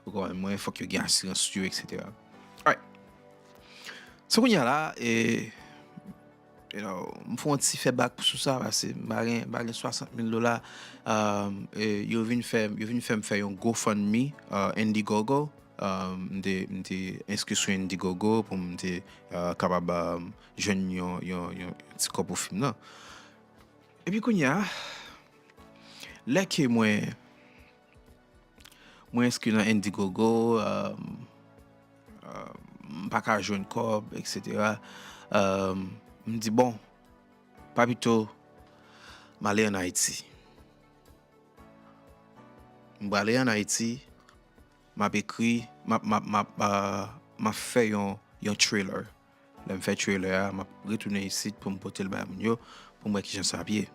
ou konprann mwen, fòk yo gen asirans yo, et cetera. Alright. So, kounye a la, e, you know, m fè yon ti fè bak sou sa, paske m pa gen, m pa gen swasant mil dola. Um, e, yo vin fè, yo vin fè m fè yon GoFundMe, uh, Indiegogo. Um, m te, m te enskri sou Indiegogo pou m te, uh, kapab, um, jwenn yon, yon, yon ti kòb pou fim nan. Epi kounye a, lè ke mwen, mwen enskri nan Indiegogo, um, um, m pa ka jwenn kòb, et cetera. Um, m di, bon, pa pito, m ale ann Ayiti. M prale ann Ayiti, m ap ekri, m ap, m ap, m ap, ah, m ap fè yon, yon trailer. Lè m fè trailer a, m ap retounen isit pou m pote l bay moun yo, pou m wè kijan sa ap ye.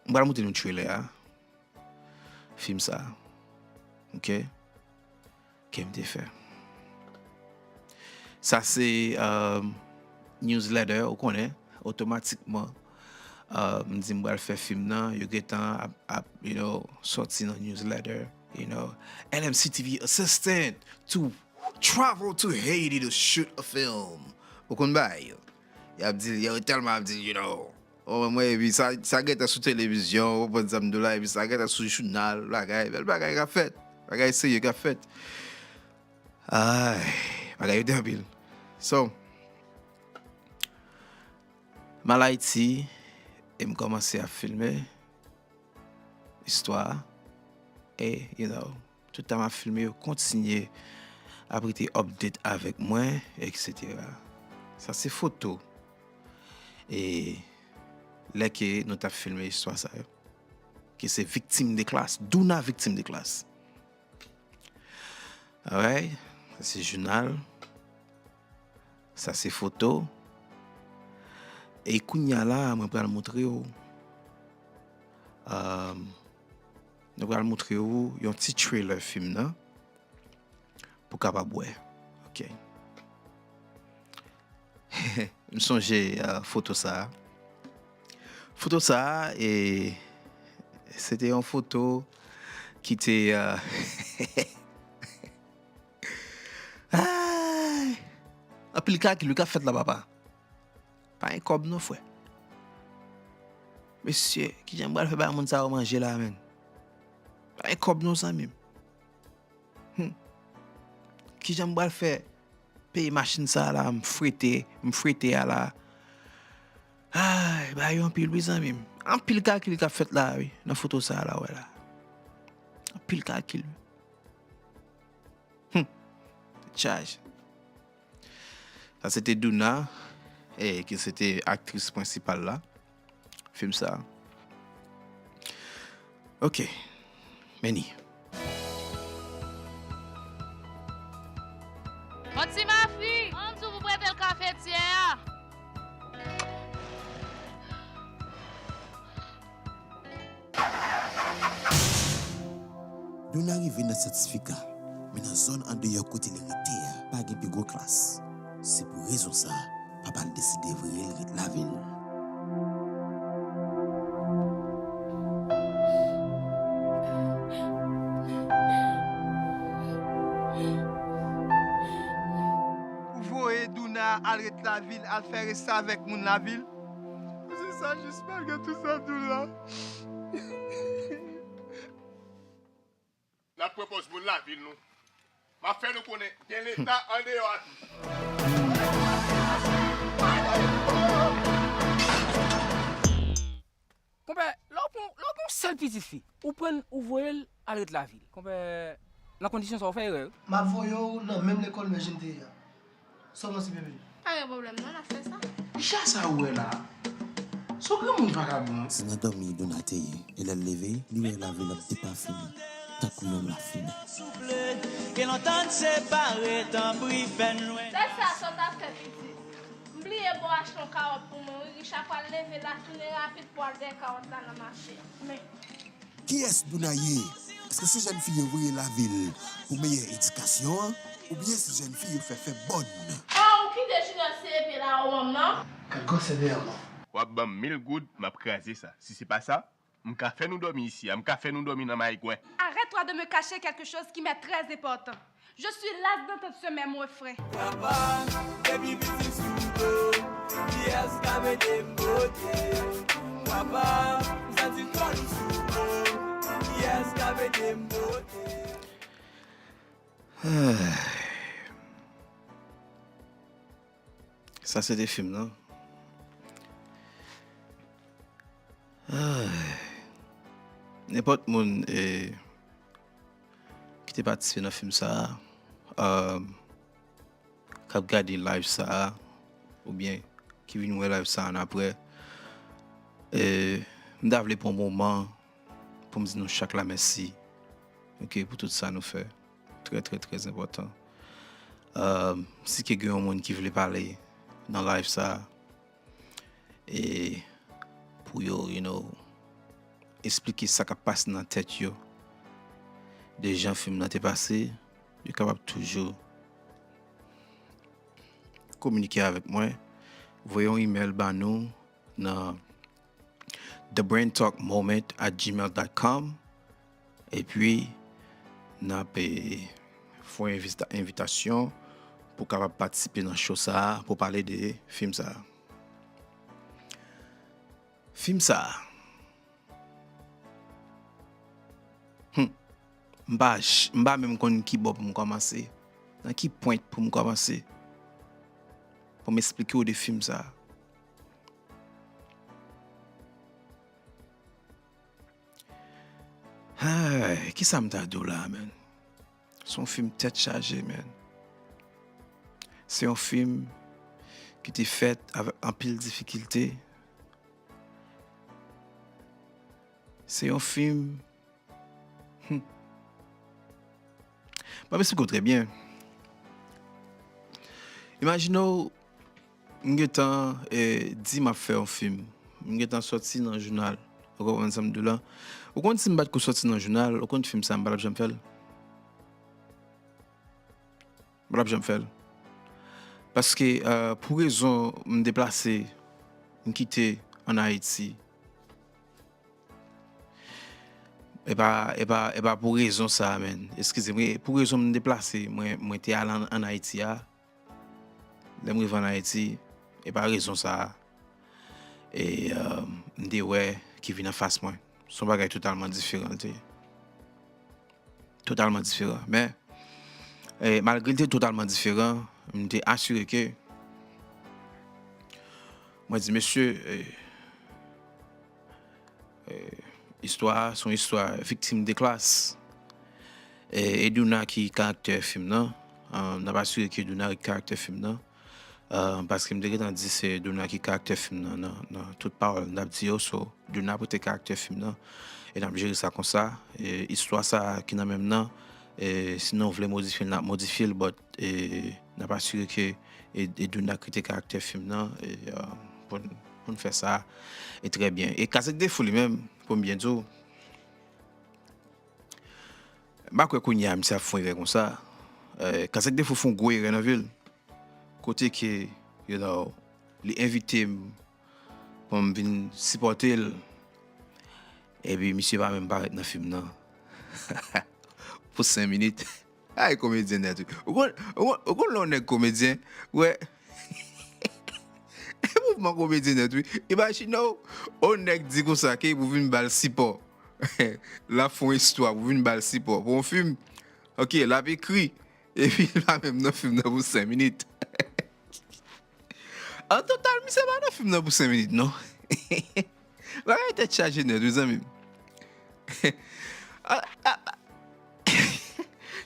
M pral montre nou trailer a, fim sa, ok, ke m te fè. Sa se, um, newsletter, ou konnen, otomatikman, um, m di m pral fè fim nan, yo gentan ap, ap, you know, sòti nan newsletter, you know, L M C T V assistant to travel to Haiti to shoot a film. Ou konn bagay yo. Y ap di, yo tèlman ap di, you know, oh, mwen, epi sa, sa gentan sou televizyon, ou konprann sa m di w la, epi sa gentan sou jounal, bagay, bèl bagay k ap fèt, bagay serye k ap fèt. Ay, bagay yo te anpil. So, m al Ayiti, e m kòmanse ap filme istwa a. E, you know, tout tan m ap filme, yo kontinye ap rete update avèk mwen, et cetera. Sa se foto. E lè ke nou t ap filme istwa sa yo. Ki se Victime de Classe, Douna Victime de Classe. Alright, sa se jounal. Sa se foto. E kounye a la, mwen pral montre w, um, mwen pral montre w yon ti trailer fim nan pou w kapab wè. Ok. M sonje, uh, foto sa a. Foto sa a, e, se te yon foto ki te, uh, ay! Anpil kalkil wi k ap fèt la, papa. Pa gen kòb non, frè. Mesye, kijan m pral fè bay moun sa yo manje la, menn? Pa gen kòb non, zanmi m. Hmm. Kijan m pral fè peye machin sa a la, m frete, m frete a la? Ay, bagay yo anpil wi, zanmi m. Anpil kalkil k ap fèt la wi, nan foto sa a la, w wè la. Anpil kalkil. Hmm. Tèt chaje. Sa se te Douna, e, ki se te aktris prensipal la, fim sa. Ok. Meni. Bon, ti mafi, an di w pou prete l kafetyè a. Douna rive nan sètifika. Men nan zòn andeyò kote l rete a, pa gen pi gwo klas. Se pou rezon sa a, papa l deside voye l ret lavil. Ou voye Douna al ret lavil, al fè rès avèk moun lavil? Se sa jis, malgre tout sa, Douna. N ap pran pòz moun lavil nou. M ap fè nou konnen gen Leta andeyò a tou. Konpè, lè w pran, lè w pran yon sèl pitit fi, ou pran l, ou voye l al ret lavil. Konpè, nan kondisyon sa a, ou fè erè wi. M ap voye w nan menm lekòl Mèjin te ye a. Sa w panse, bebe? Pa gen pwoblèm non, n ap fè sa. Picha sa ou wè la a? Se yon granmoun vakabon. Se nan dòmi Douna te ye, e lè l leve, li wè lavil ap depafini, tankou yon lafimen. Gen lontan n separe, tanpri fè n lwen. Sèl sa, sa w ta fè, pitit. M bliye bon achte yon kawòt pou mwen wi, Richa pral leve la, tounen rapid pou al dèyè kawòt la nan mache. Men. Kiyès Douna ye? Èske se jèn fi yo voye lavil pou meyè edikasyon an, oubyen se jèn fi yo fè fè bòn? Oh, ou kite Junior sere pye la, ou menm non? Gad gwosè dèyè w non. W ap ban m mil goud, m ap kraze sa. Si se pa sa, m ka fè nou dòmi isi a, m ka fè nou dòmi nan mayigwen. Arrête-toi de me cacher quelque chose qui m'est très important. Je suis lasse d'entendre ce même refrain. Papa, depi pitit sou do, kiyès ka mete m bote? Papa, m santi kò m sou do, kiyès ka mete m bote? Sa se te fim nan. Ay. Nenpòt moun, eh, ki te patisipe nan fim sa a, um, k ap gade live sa a, oubyen ki vin wè live sa a annapre, eh, m ta vle pran moman pou m di nou chak la mèsi, ok, pou tout sa nou fè. Trè, trè, trè enpòtan. Um, si ke gen yon moun ki vle pale nan live sa a, e pou yo, you know, esplike sa k ap pase nan tèt yo, de jan fim nan te pase, yo kapab toujou kominike avèk mwen, voye yon imèl ba nou nan the brain talk moment at gmail dot com. Epi, n ap, eh, fè yon envita-, envitasyon pou w kapab patisipe nan show sa a, pou pale de fim sa a. Fim sa a. Hmm. M pa j-, m pa menm konn ki bò pou m kòmanse. Nan ki pwent pou m kòmanse. Pou m esplike w de fim sa a. Ay, kisa m ta di w la, man? Se yon fim tèt chaje, man. Se yon fim ki te fèt avèk anpil difikilte. Se yon fim, hmm. M ap esplike w trè byen. Imajine w, m gentan, eh, di m ap fè yon fim. M gentan sòti nan jounal. Ou konprann sa m di w la? Ou konn si m pa t ko sòti nan jounal, ou konn fim sa a m pa t ap janm fè l. M pa t ap janm fè l. Paske, eh, pou rezon m deplase, m kite ann Ayiti, E pa, e pa, e pa pou rezon sa a, man. Eskize m, wi. Pou rezon m deplase, mwen, mwen te al ann, ann Ayiti a. Lè m rive ann Ayiti, e pa rezon sa a. E, euh, m te wè ki vin anfas mwen. Se yon bagay totalman diferan l te ye. Totalman diferan. Men, e, malgre l te totalman diferan, m te asire ke mwen di, mesye, e, e, istwa a se yon istwa viktim de klas. E, e Douna ki karaktè fim nan. E, n ap asire ke Douna ret karaktè fim nan. E, paske m te gentan di se Douna ki karaktè fim nan, nan, nan tout pawòl m t ap di yo. So, Douna pote karaktè fim nan. E n ap jere sa konsa. E, istwa sa a ki nan men m nan, e, si nou vle modifye l, n ap modifye l, but, e, n ap asire ke e, e Douna ki te karaktè fim nan, e, e, pou n, pou n fè sa, e trè byen. E Kazèk Defou li menm, pou m byen di w, M pa kwè kounye a misye ap fè yon erè konsa. Eh, Kazèk Defo fè yon gwo erè nan vi l. Kote ke, you know, li envite m pou m vin sipòte l. Epi misye pa menm parèt nan fim nan. Pou senk minit. Ay, komedyen nèt, wi. Ou konn, ou konn, ou konn lè yon nèg komedyen, wè. Mouvman komedyen nèt, wi. Imajine w, yon nèg di konsa ke pou vin ba l sipò. L ap fè yon istwa pou vin ba l sipò. Pou yon fim, ok, l ap ekri. Epi l pa menm nan fim nan pou senk minit. An total, misye pa nan fim nan pou senk minit, non. Bagay tèt chaje nèt, wi, zanmi m. A, a, a,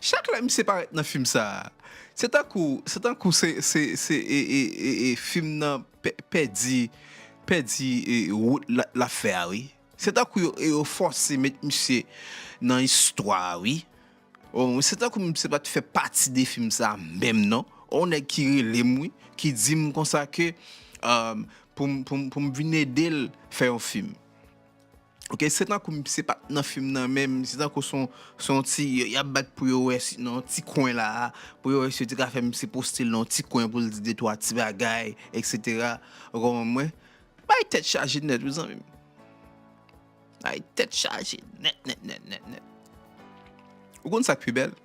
chak lè misye parèt nan fim sa a, se tankou, se tankou se, se, se, e, e, e, e, fim nan pè-, pèdi, pèdi, e, wout la, l ap fè a, wi. Se tankou yo, yo fòse met misye nan istwa a, wi. Oh, se tankou misye pa t fè pati de fim sa a menm, non. On nèg ki rele m, wi, ki di m konsa ke, um, pou m, pou m, pou m vin ede l fè yon fim. Ok, se tankou misye pa t nan fim nan menm, se tankou se yon, se yon ti, y ap bat pou yo wè si, nan yon ti kwen la, pou yo wè si yo te ka fè misye poste l nan yon ti kwen pou l di de twa ti bagay, et cetera. Ou konprann mwen? Bay tèt chaje nèt, wi, zanmi m. Bay tèt chaje nèt, nèt, nèt, nèt, nèt. Ou konn sa k pi bèl?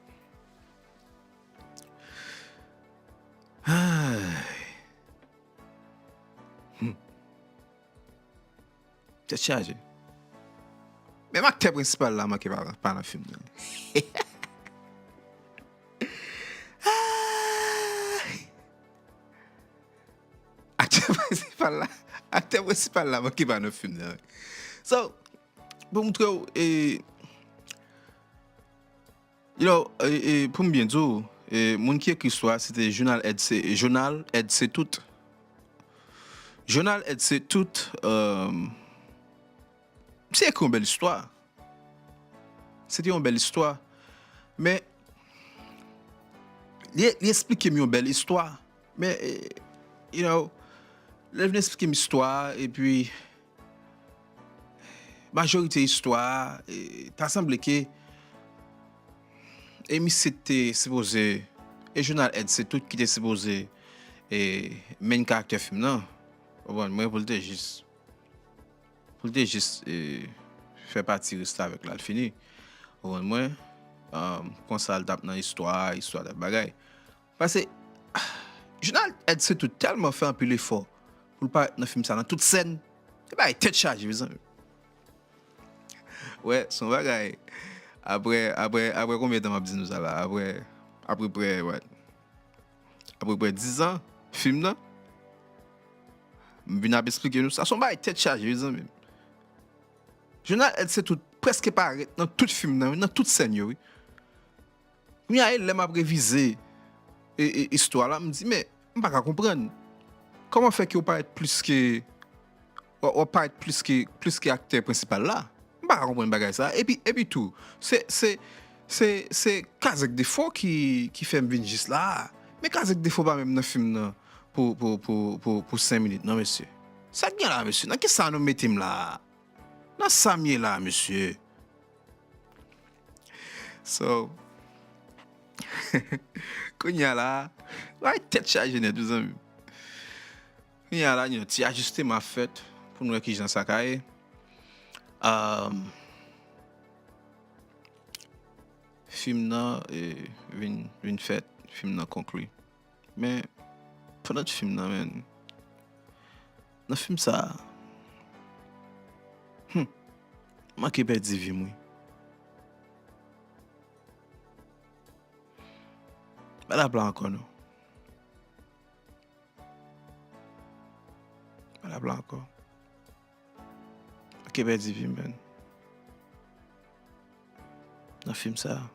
Ay. Hmm. Tèt chaje. Menm aktè prensipal la manke pa, pa nan fim nan. Ay. Aktè prensipal la, aktè prensipal la manke pa nan fim nan. So, pou montre w, e, you know, e, e, pou m byen di w, e, moun ki ekri istwa a, se te Jonal Ed Se-, Jonal Ed Setout. Jonal Ed Setout, um, misye ekri yon bèl istwa. Se te yon bèl istwa. Men, li, li eksplike m yon bèl istwa. Men, eh, you know, lè l vin eksplike m istwa a, epi majorite istwa a, eh, ta sanble ke, e misye te sipoze, e Jonal Ed Setout ki te sipoze, e main character fim nan. Ou konprann mwen, pou l te jis pou l te jis, e, fè pati restavèk la, l fini. Ou konprann mwen? Um, konsa l t ap nan istwa a, istwa t ap bagay. Paske, Jonal Ed Setout tèlman fè anpil efò pou l parèt nan fim sa nan tout sèn. E bagay tèt chaje, mezanmi. Wè, se yon bagay. Apre, apre, apre konbyen tan m ap di nou sa la? Apre, apeprè, wè. Apeprè diz an, fim nan. M vin ap eksplike nou sa. Se yon bagay tèt chaje, wi, zanmi m. Jonal Ed Setout prèske parèt nan tout fim nan, wi, nan tout sèn yo, wi. Kounye a, e lè m ap revize, e, e, istwa la, m di, men, m pa ka konprann. Kòman fè ke w parèt plis ke w, w ap parèt plis ke, plis ke aktè prensipal la. M pa ka konprann bagay sa. Epi, epi tou, se, se, se, se Kazèk Defo ki, ki fè m vin jis la a. Men Kazèk Defo pa menm nan fim nan pou, pou, pou, pou, pou senk minit, non, mesye. Sa k gen la, mesye? Nan kisa nou mete m la a? Nan sa m ye la a, mesye? So, kounye a la, bagay tèt chaje nèt, wi, zanmi m. Kounye a la, yon ti ajisteman ap fèt pou n wè kijan sa ka ye. Um, fim nan, eh, vin, vin fèt, fim nan konkli. Men, pandan fim nan, men, nan fim sa a, hmm, manke pèdi vi m, wi. Pa t ap la ankò, non. Pa t ap la ankò. Manke pèdi vi m, men. Nan fim sa a.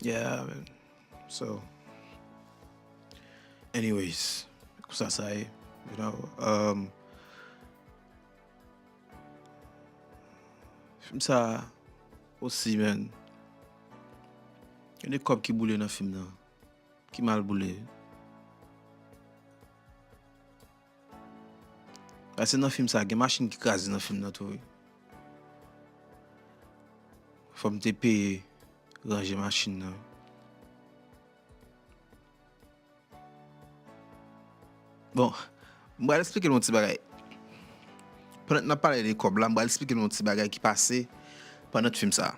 Yeah, man. So, anyways, konsa sa ye, you know. Um, fim sa a osi, man. Gen de kòb ki boule nan fim nan. Ki mal boule. Paske nan fim sa, gen machin ki kraze nan fim nan tou, wi. Fò m te peye ranje machin nan. Bon, m pral eksplike nou yon ti bagay. Pandan n ap pale de kòb la, m pral eksplike nou yon ti bagay ki pase pandan fim sa.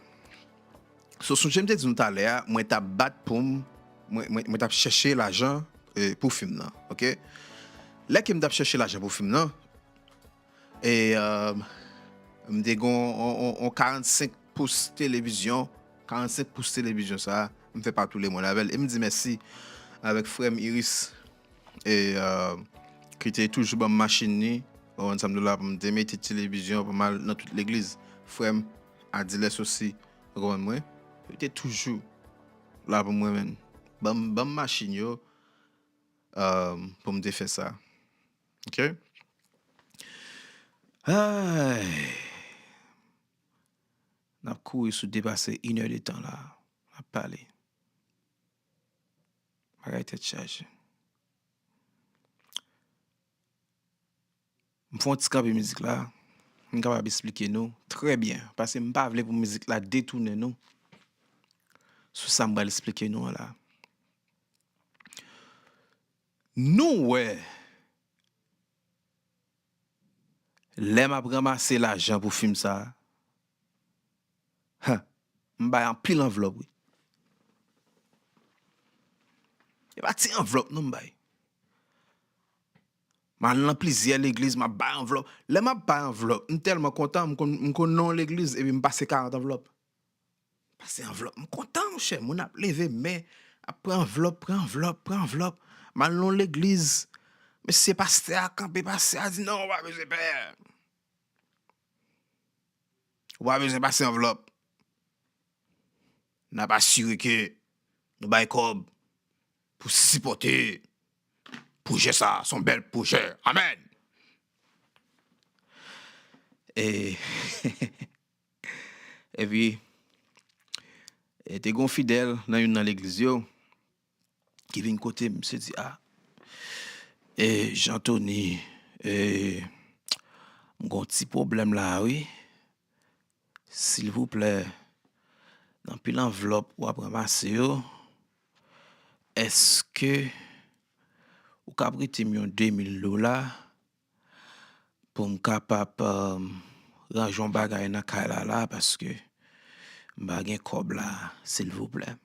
So, sonje m te di nou talè a, mwen t ap bat pou m, mwen, mwen, mwen t ap chèche lajan, eh, pou fim nan, oke? Lè ke m t ap chèche lajan pou fim nan, e, eh, m te gen yon, yon, yon, yon karannsenk pous televizyon, karannsenk pous televizyon sa, m fè pa tou le mond avè l. E m di mèsi avèk frè m Iris, e, eh, ki te toujou ban m machin li, ou konprann sa m di w la, pou m te mete televizyon, pou m al nan tout legliz. Frè m Adiles osi, ou konprann mwen? Li te toujou la pou mwen, menn. Ban m, ban m machin yo, eh, pou m te fè sa. Oke? Ay! N ap kouri sou depase inè de tan la. N ap pale. Bagay tèt chaje. M fè yon ti kanpe mizik la. M kapab eksplike nou trè byen. Paske m pa vle pou mizik la detounen nou sou sa m pral eksplike nou an la. Nou wè, lè m ap ranmase lajan pou fim sa, ha, m bay anpil anvlòp, wi. E pa ti anvlòp non m bay. M al nan plizyè legliz, m ap bay anvlòp. Lè m ap bay anvlòp, m tèlman kontan, m konn, m konn nan yon legliz, epi m pase karant anvlòp. Pase anvlòp. M kontan, monchè. Moun ap leve men, ap pran anvlòp, pran anvlòp, pran anvlòp. M al nan yon legliz. Mesye pastè a kanpe, pastè a di, "Non, ou pa bezwen pè. Ou pa bezwen pase anvlòp. N ap asire ke nou bay kòb pou sipòte pwojè sa. Se yon bèl pwojè." Amèn. E Epi, e, te gen yon fidèl nan youn nan legliz yo ki vin kote m, misye di, "A, e, Jean Tony, e, m gen yon ti pwoblèm la, wi. Silvouplè, nan pil anvlòp w ap ranmase yo, èske ou ka prete m yon de mil dola?" Pou m kapab, um, ranje yon bagay nan kay la, la, paske m pa gen kòb la, silvouplè.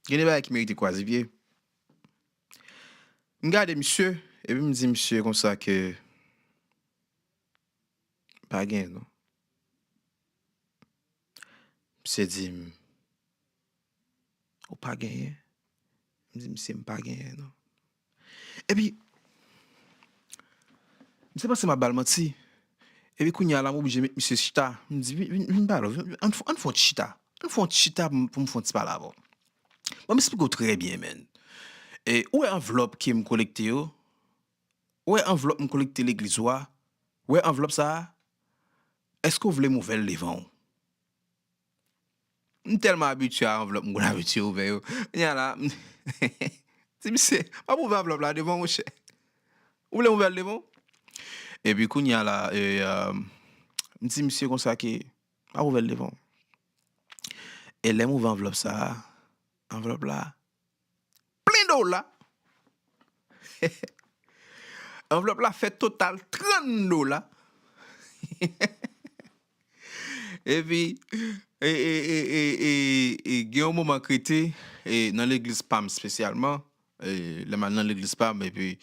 Gen de bagay ki merite kwaze pye. M gade misye, epi m di misye konsa ke pa genyen non. Misye di m, "Ou pa genyen?" M di misye, "M pa genyen non." Epi, misye panse m ap ba l manti. Epi kounye a la, m oblije met misye chita. M di, "Vin, vin, vin pale, vin, ann, ann fè yon ti chita. Ann fè yon ti chita pou m, pou m fè yon ti pale avè w." Bon, m esplike w trè byen, menn. E, ou wè anvlòp ke m kolekte yo? Ou wè anvlòp m kolekte legliz ou a? Ou wè anvlòp sa a? Èske w vle m ouvè l devan w? M tèlman abitye a anvlòp, m konn abitye ouvè yo. Kounye a la, m di misye, "M ap ouvè anvlòp la devan w, monchè. Ou vle m ouvè l devan w?" Epi kounye a la, e, um, m di misye konsa ke, "M ap ouvè l devan w." E lè m ouvè anvlòp sa a, anvlòp la plen dola. Anvlòp la fè total trant dola. Epi, e, e, e, e, e, e gen yon moman k rete, e, nan legliz pa m espesyalman, e, lè m al nan legliz pa m, epi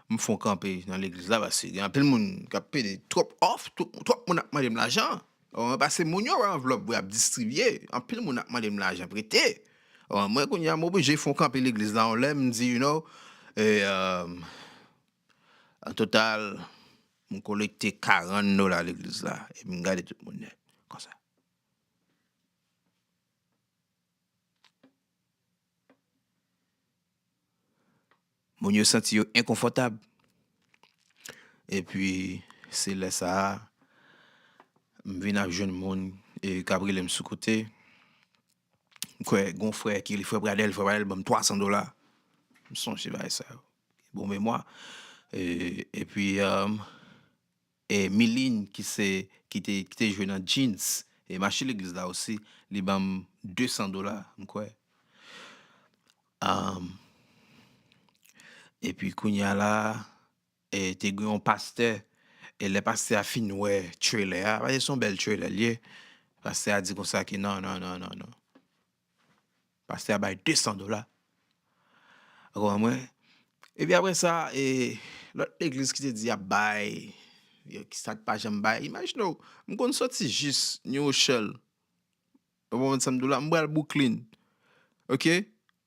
m fè yon kanpe nan legliz la, paske gen anpil moun k ap pede twòp òf, twòp, twòp moun ap mande m lajan. Paske moun yo wè anvlòp yo ap distribye, anpil moun ap mande m lajan prete. Mwen, kounye a, m oblije fè yon kanpe legliz la yon lè, m di, you know, e, um, an total, m kolekte karant dola legliz la, epi m gade tout moun nèt, konsa. Moun yo santi yo enkonfòtab. Epi, se lè sa a, M vin ap jwenn moun e k ap rele m sou kote. M kwè gon frè ki rele frè Pradèl, frè Pradèl ban m twa san dola. M sonje bagay sa yo. Bon memwa. E, epi, um, e Miline ki se, ki te, ki te jwe nan Jeans, e mache legliz la osi, li ban m de san dola, m kwè. Um, epi kounye a la, e te gen yon pastè, e lè pastè a fin wè trailer a, paske se yon bèl trailer li ye, pastè a di konsa ke non, non, non, non, non. Pastè a bay de san dola. Ou konprann mwen? Epi apre sa, e lòt legliz ki te di y ap bay, yo, ki sa k pa janm bay. Imajine w, m konn soti jis New Rochelle. Ou konprann sa m di w la? M pral Brooklyn. Oke?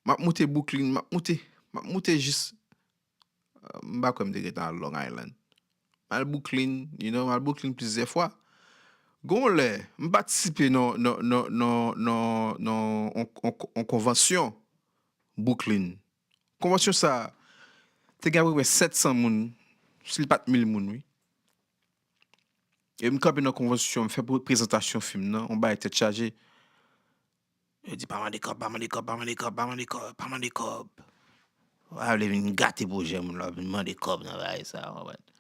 M ap moute Brooklyn, m ap moute, m ap moute jis, uh, m pa kwè m te gentan al Long Island. M al Brooklyn, you know, m al Brooklyn plizyè fwa. Gon lè, m patisipe nan, nan, nan, nan, nan, nan on, on, on konvansyon Brooklyn. Konvansyon sa a, te gen apeprè sèt san moun, si l pa t mil moun, wi. E m kanpe nan konvansyon, m fè pre-, prezantasyon fim nan, on bagay tèt chaje. Yo di, "Pa mande kòb, pa mande kòb, pa mande kòb, pa mande kòb, pa mande kòb." Ou pa vle vin gate pwojè moun la, vin mande kòb nan bagay sa, w konprann?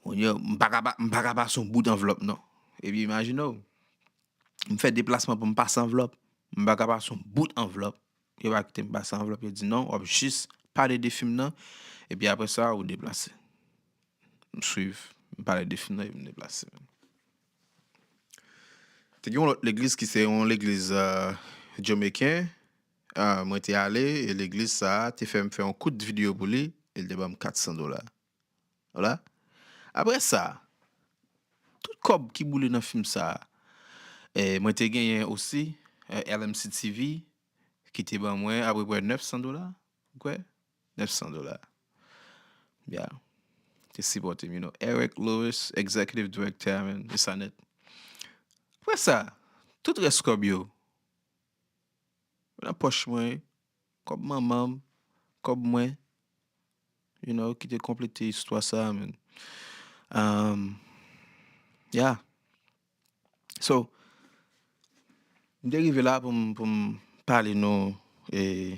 Moun yo, m pa ka pa, m pa ka pase yon bout anvlòp, non. Epi imajine w, m fè deplasman pou m pase anvlòp. M pa ka pase yon bout anvlòp. Yo pa kite m pase anvlòp. Yo di, "Non, w ap jis pale de fim nan." Epi apre sa, ou deplase. M swiv. M pale de fim nan, epi m deplase. Te gen yon lòt legliz ki se yon legliz, uh, Jamaican. Uh, mwen te ale, e legliz sa a te fè m fè yon kout videyo pou li, e l te ban m kat san dola. Vwala. Apre sa, tout kòb ki boule nan fim sa a, e mwen te genyen osi, e, L M C T V, ki te ban mwen apeprè nèf san dola, ou kwè? Nèf san dola. Ya. Te sipòte m, you know. Eric Lewis, Executive Director, man. E sa nèt. Apre sa, tout rès kòb yo, nan pòch mwen, kòb manman m, kòb mwen, you know, ki te konplete istwa sa a, man. Um, yeah. So, m te rive la pou m, pou m pale nou, e,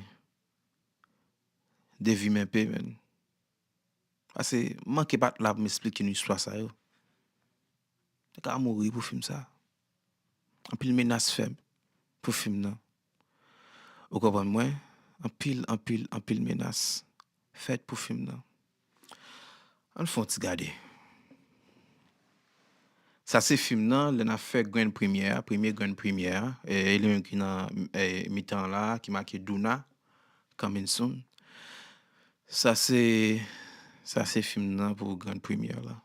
de vi m enpe, man. Paske m manke pa t la pou m esplike nou istwa sa yo. Nèg la mouri pou fim sa. Anpil menas fèt pou fim nan. Ou konprann mwen? Anpil, anpil, anpil menas fèt pou fim nan. Ann fè yon ti gade. Sa se fim nan, lè n ap fè grand premiere a, premye grand premiere a, e, e li menm ki nan, e, mitan la, ki make Duna, Coming Soon. Sa se, sa se fim nan pou grand premiere la.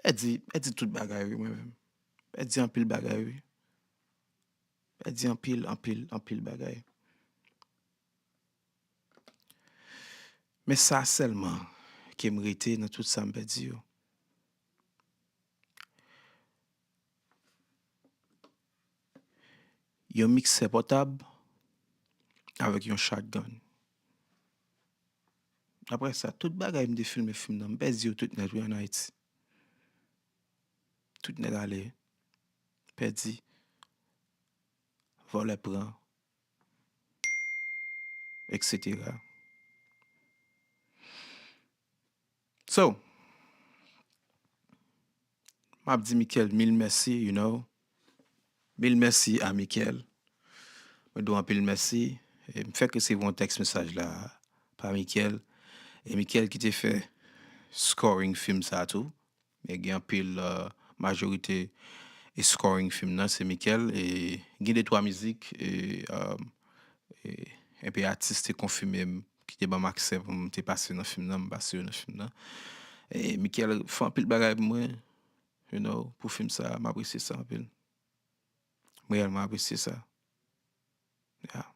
Pèdi, pèdi tout bagay, wi, mwen menm. Pèdi anpil bagay, wi. Pèdi anpil, anpil, anpil bagay. Men sa sèlman ke m rete nan tout sa m pèdi yo. Yon miksè pòtab avèk yon shotgun. Apre sa, tout bagay m te filme fim nan, m pèdi yo tout nèt, wi, ann Ayiti. Tout nèt ale, pèdi, vòlè pran, et cetera. So, m ap di Michael mil mèsi, you know. Mil mèsi a Michael. Mwen di w anpil mèsi. E m fèk resevwa yon tèks mesaj la pa Michael. E Michael ki te fè scoring fim sa tou. Men gen anpil, uh, majorite e scoring fim nan se Michael. E gen de twa mizik e, um, e enpe atis te konfime m, ki te ban m aksè pou m te pase nan fim nan, m pase yo nan fim nan. E Michael fè anpil bagay pou mwen, you know, pou fim sa, m apresye sa anpil. M reyèlman apresye sa. Yeah.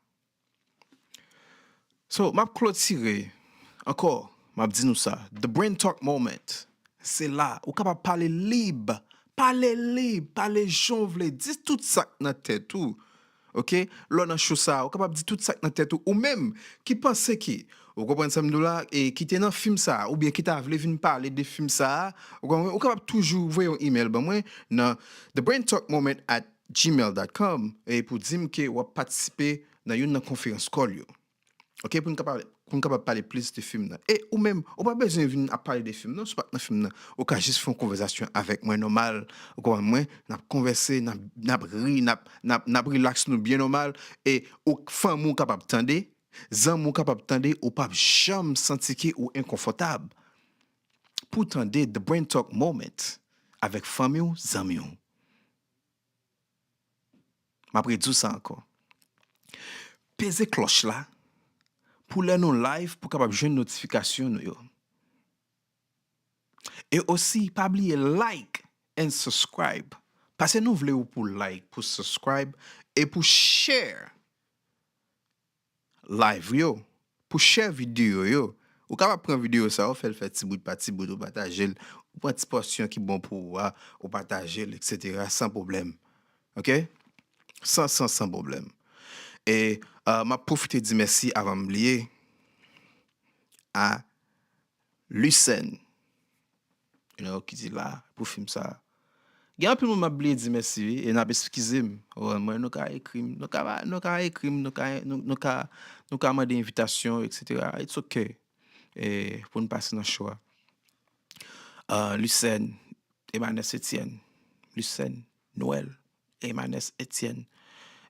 So, m ap klotire ankò, m ap di nou sa. The Brain Talk Moment. Se la, ou kapab pale lib. Pale lib, pale jan w vle. Di tout sa k nan tèt ou. Oke? Lè w nan show sa, ou kapab di tout sa k nan tèt ou. Ou menm ki panse ke Ou konprann sa m di w la? E ki te nan fim sa a, oubyen ki ta vle vin pale de fim sa a, ou konprann? Ou kapab toujou voye yon email ban mwen nan the brain talk moment at gmail dot com, e pou di m ke w ap patisipe nan youn nan konferans call yo. Ok, pou n kapab, pou n kapab pale plis de fim nan. E ou menm, ou pa bezwen vin ap pale de fim nan, si w pa t nan fim nan. Ou ka jis fè yon konvèsasyon avèk mwen nòmal. Ou konprann mwen? N ap konvèse, n ap, n ap ri, n ap, n ap, n ap relax nou byen nòmal. E ou, fanmi w kapab tande, zanmi w kapab tande, ou p ap janm santi ke ou enkonfòtab pou w tande The Brain Talk Moment avèk fanmi w, zanmi w. M ap redi w sa ankò. Peze klòch la pou lè nou live pou w kapab jwenn notifikasyon nou yo. E osi, pa bliye like and subscribe. Paske nou vle ou pou like, pou subscribe e pou share live yo, pou share videyo yo. Ou kapab pran videyo sa, ou fè l fè ti bout pa ti bout, ou pataje l, ou pran ti pòsyon ki bon pou ou a, ou pataje l, etsetera, san pwoblèm. Ok? San, san, san pwoblèm. E uh, m ap pwofite di mèsi avan m bliye a Lucène, you know, ki di la pou fim sa. Gen anpil moun m ap bliye di mèsi, wi, e n ap eskize m. Ou konprann mwen, nou ka ekri m, nou ka, nou ka ekri m, nou ka, nou, nou ka, nou ka mande envitasyon, etsetera. It's ok. E pou n pase nan show a. Uh, Lucène, Emanès Etienne, Lucène Noël, Emanès Etienne.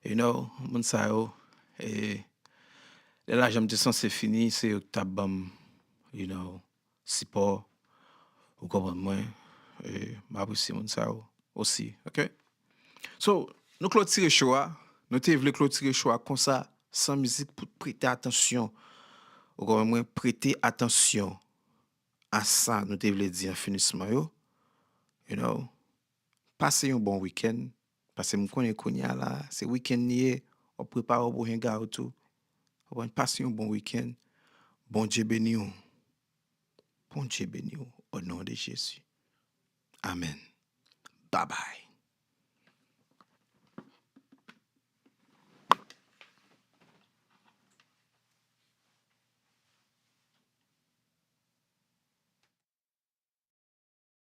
You know, moun sa yo, e, lè lajan m te sanse fini, se yo ki t ap ban m, you know, sipò. Ou konprann mwen? E, m apresye moun sa yo osi, ok? So, nou klotire show a. Nou te vle klotire show a konsa, san mizik, pou prete atansyon. Ou konprann mwen? Prete atansyon a sa nou te vle di an finisman yo. You know, pase yon bon wikenn. Paske m konnen kounye a la, se wikenn li ye. W ap prepare w pou hangout tou. Ou konprann? Pase yon bon wikenn. Bondye beni w. Bondye beni w. O non de Jezi. Amèn. Babay.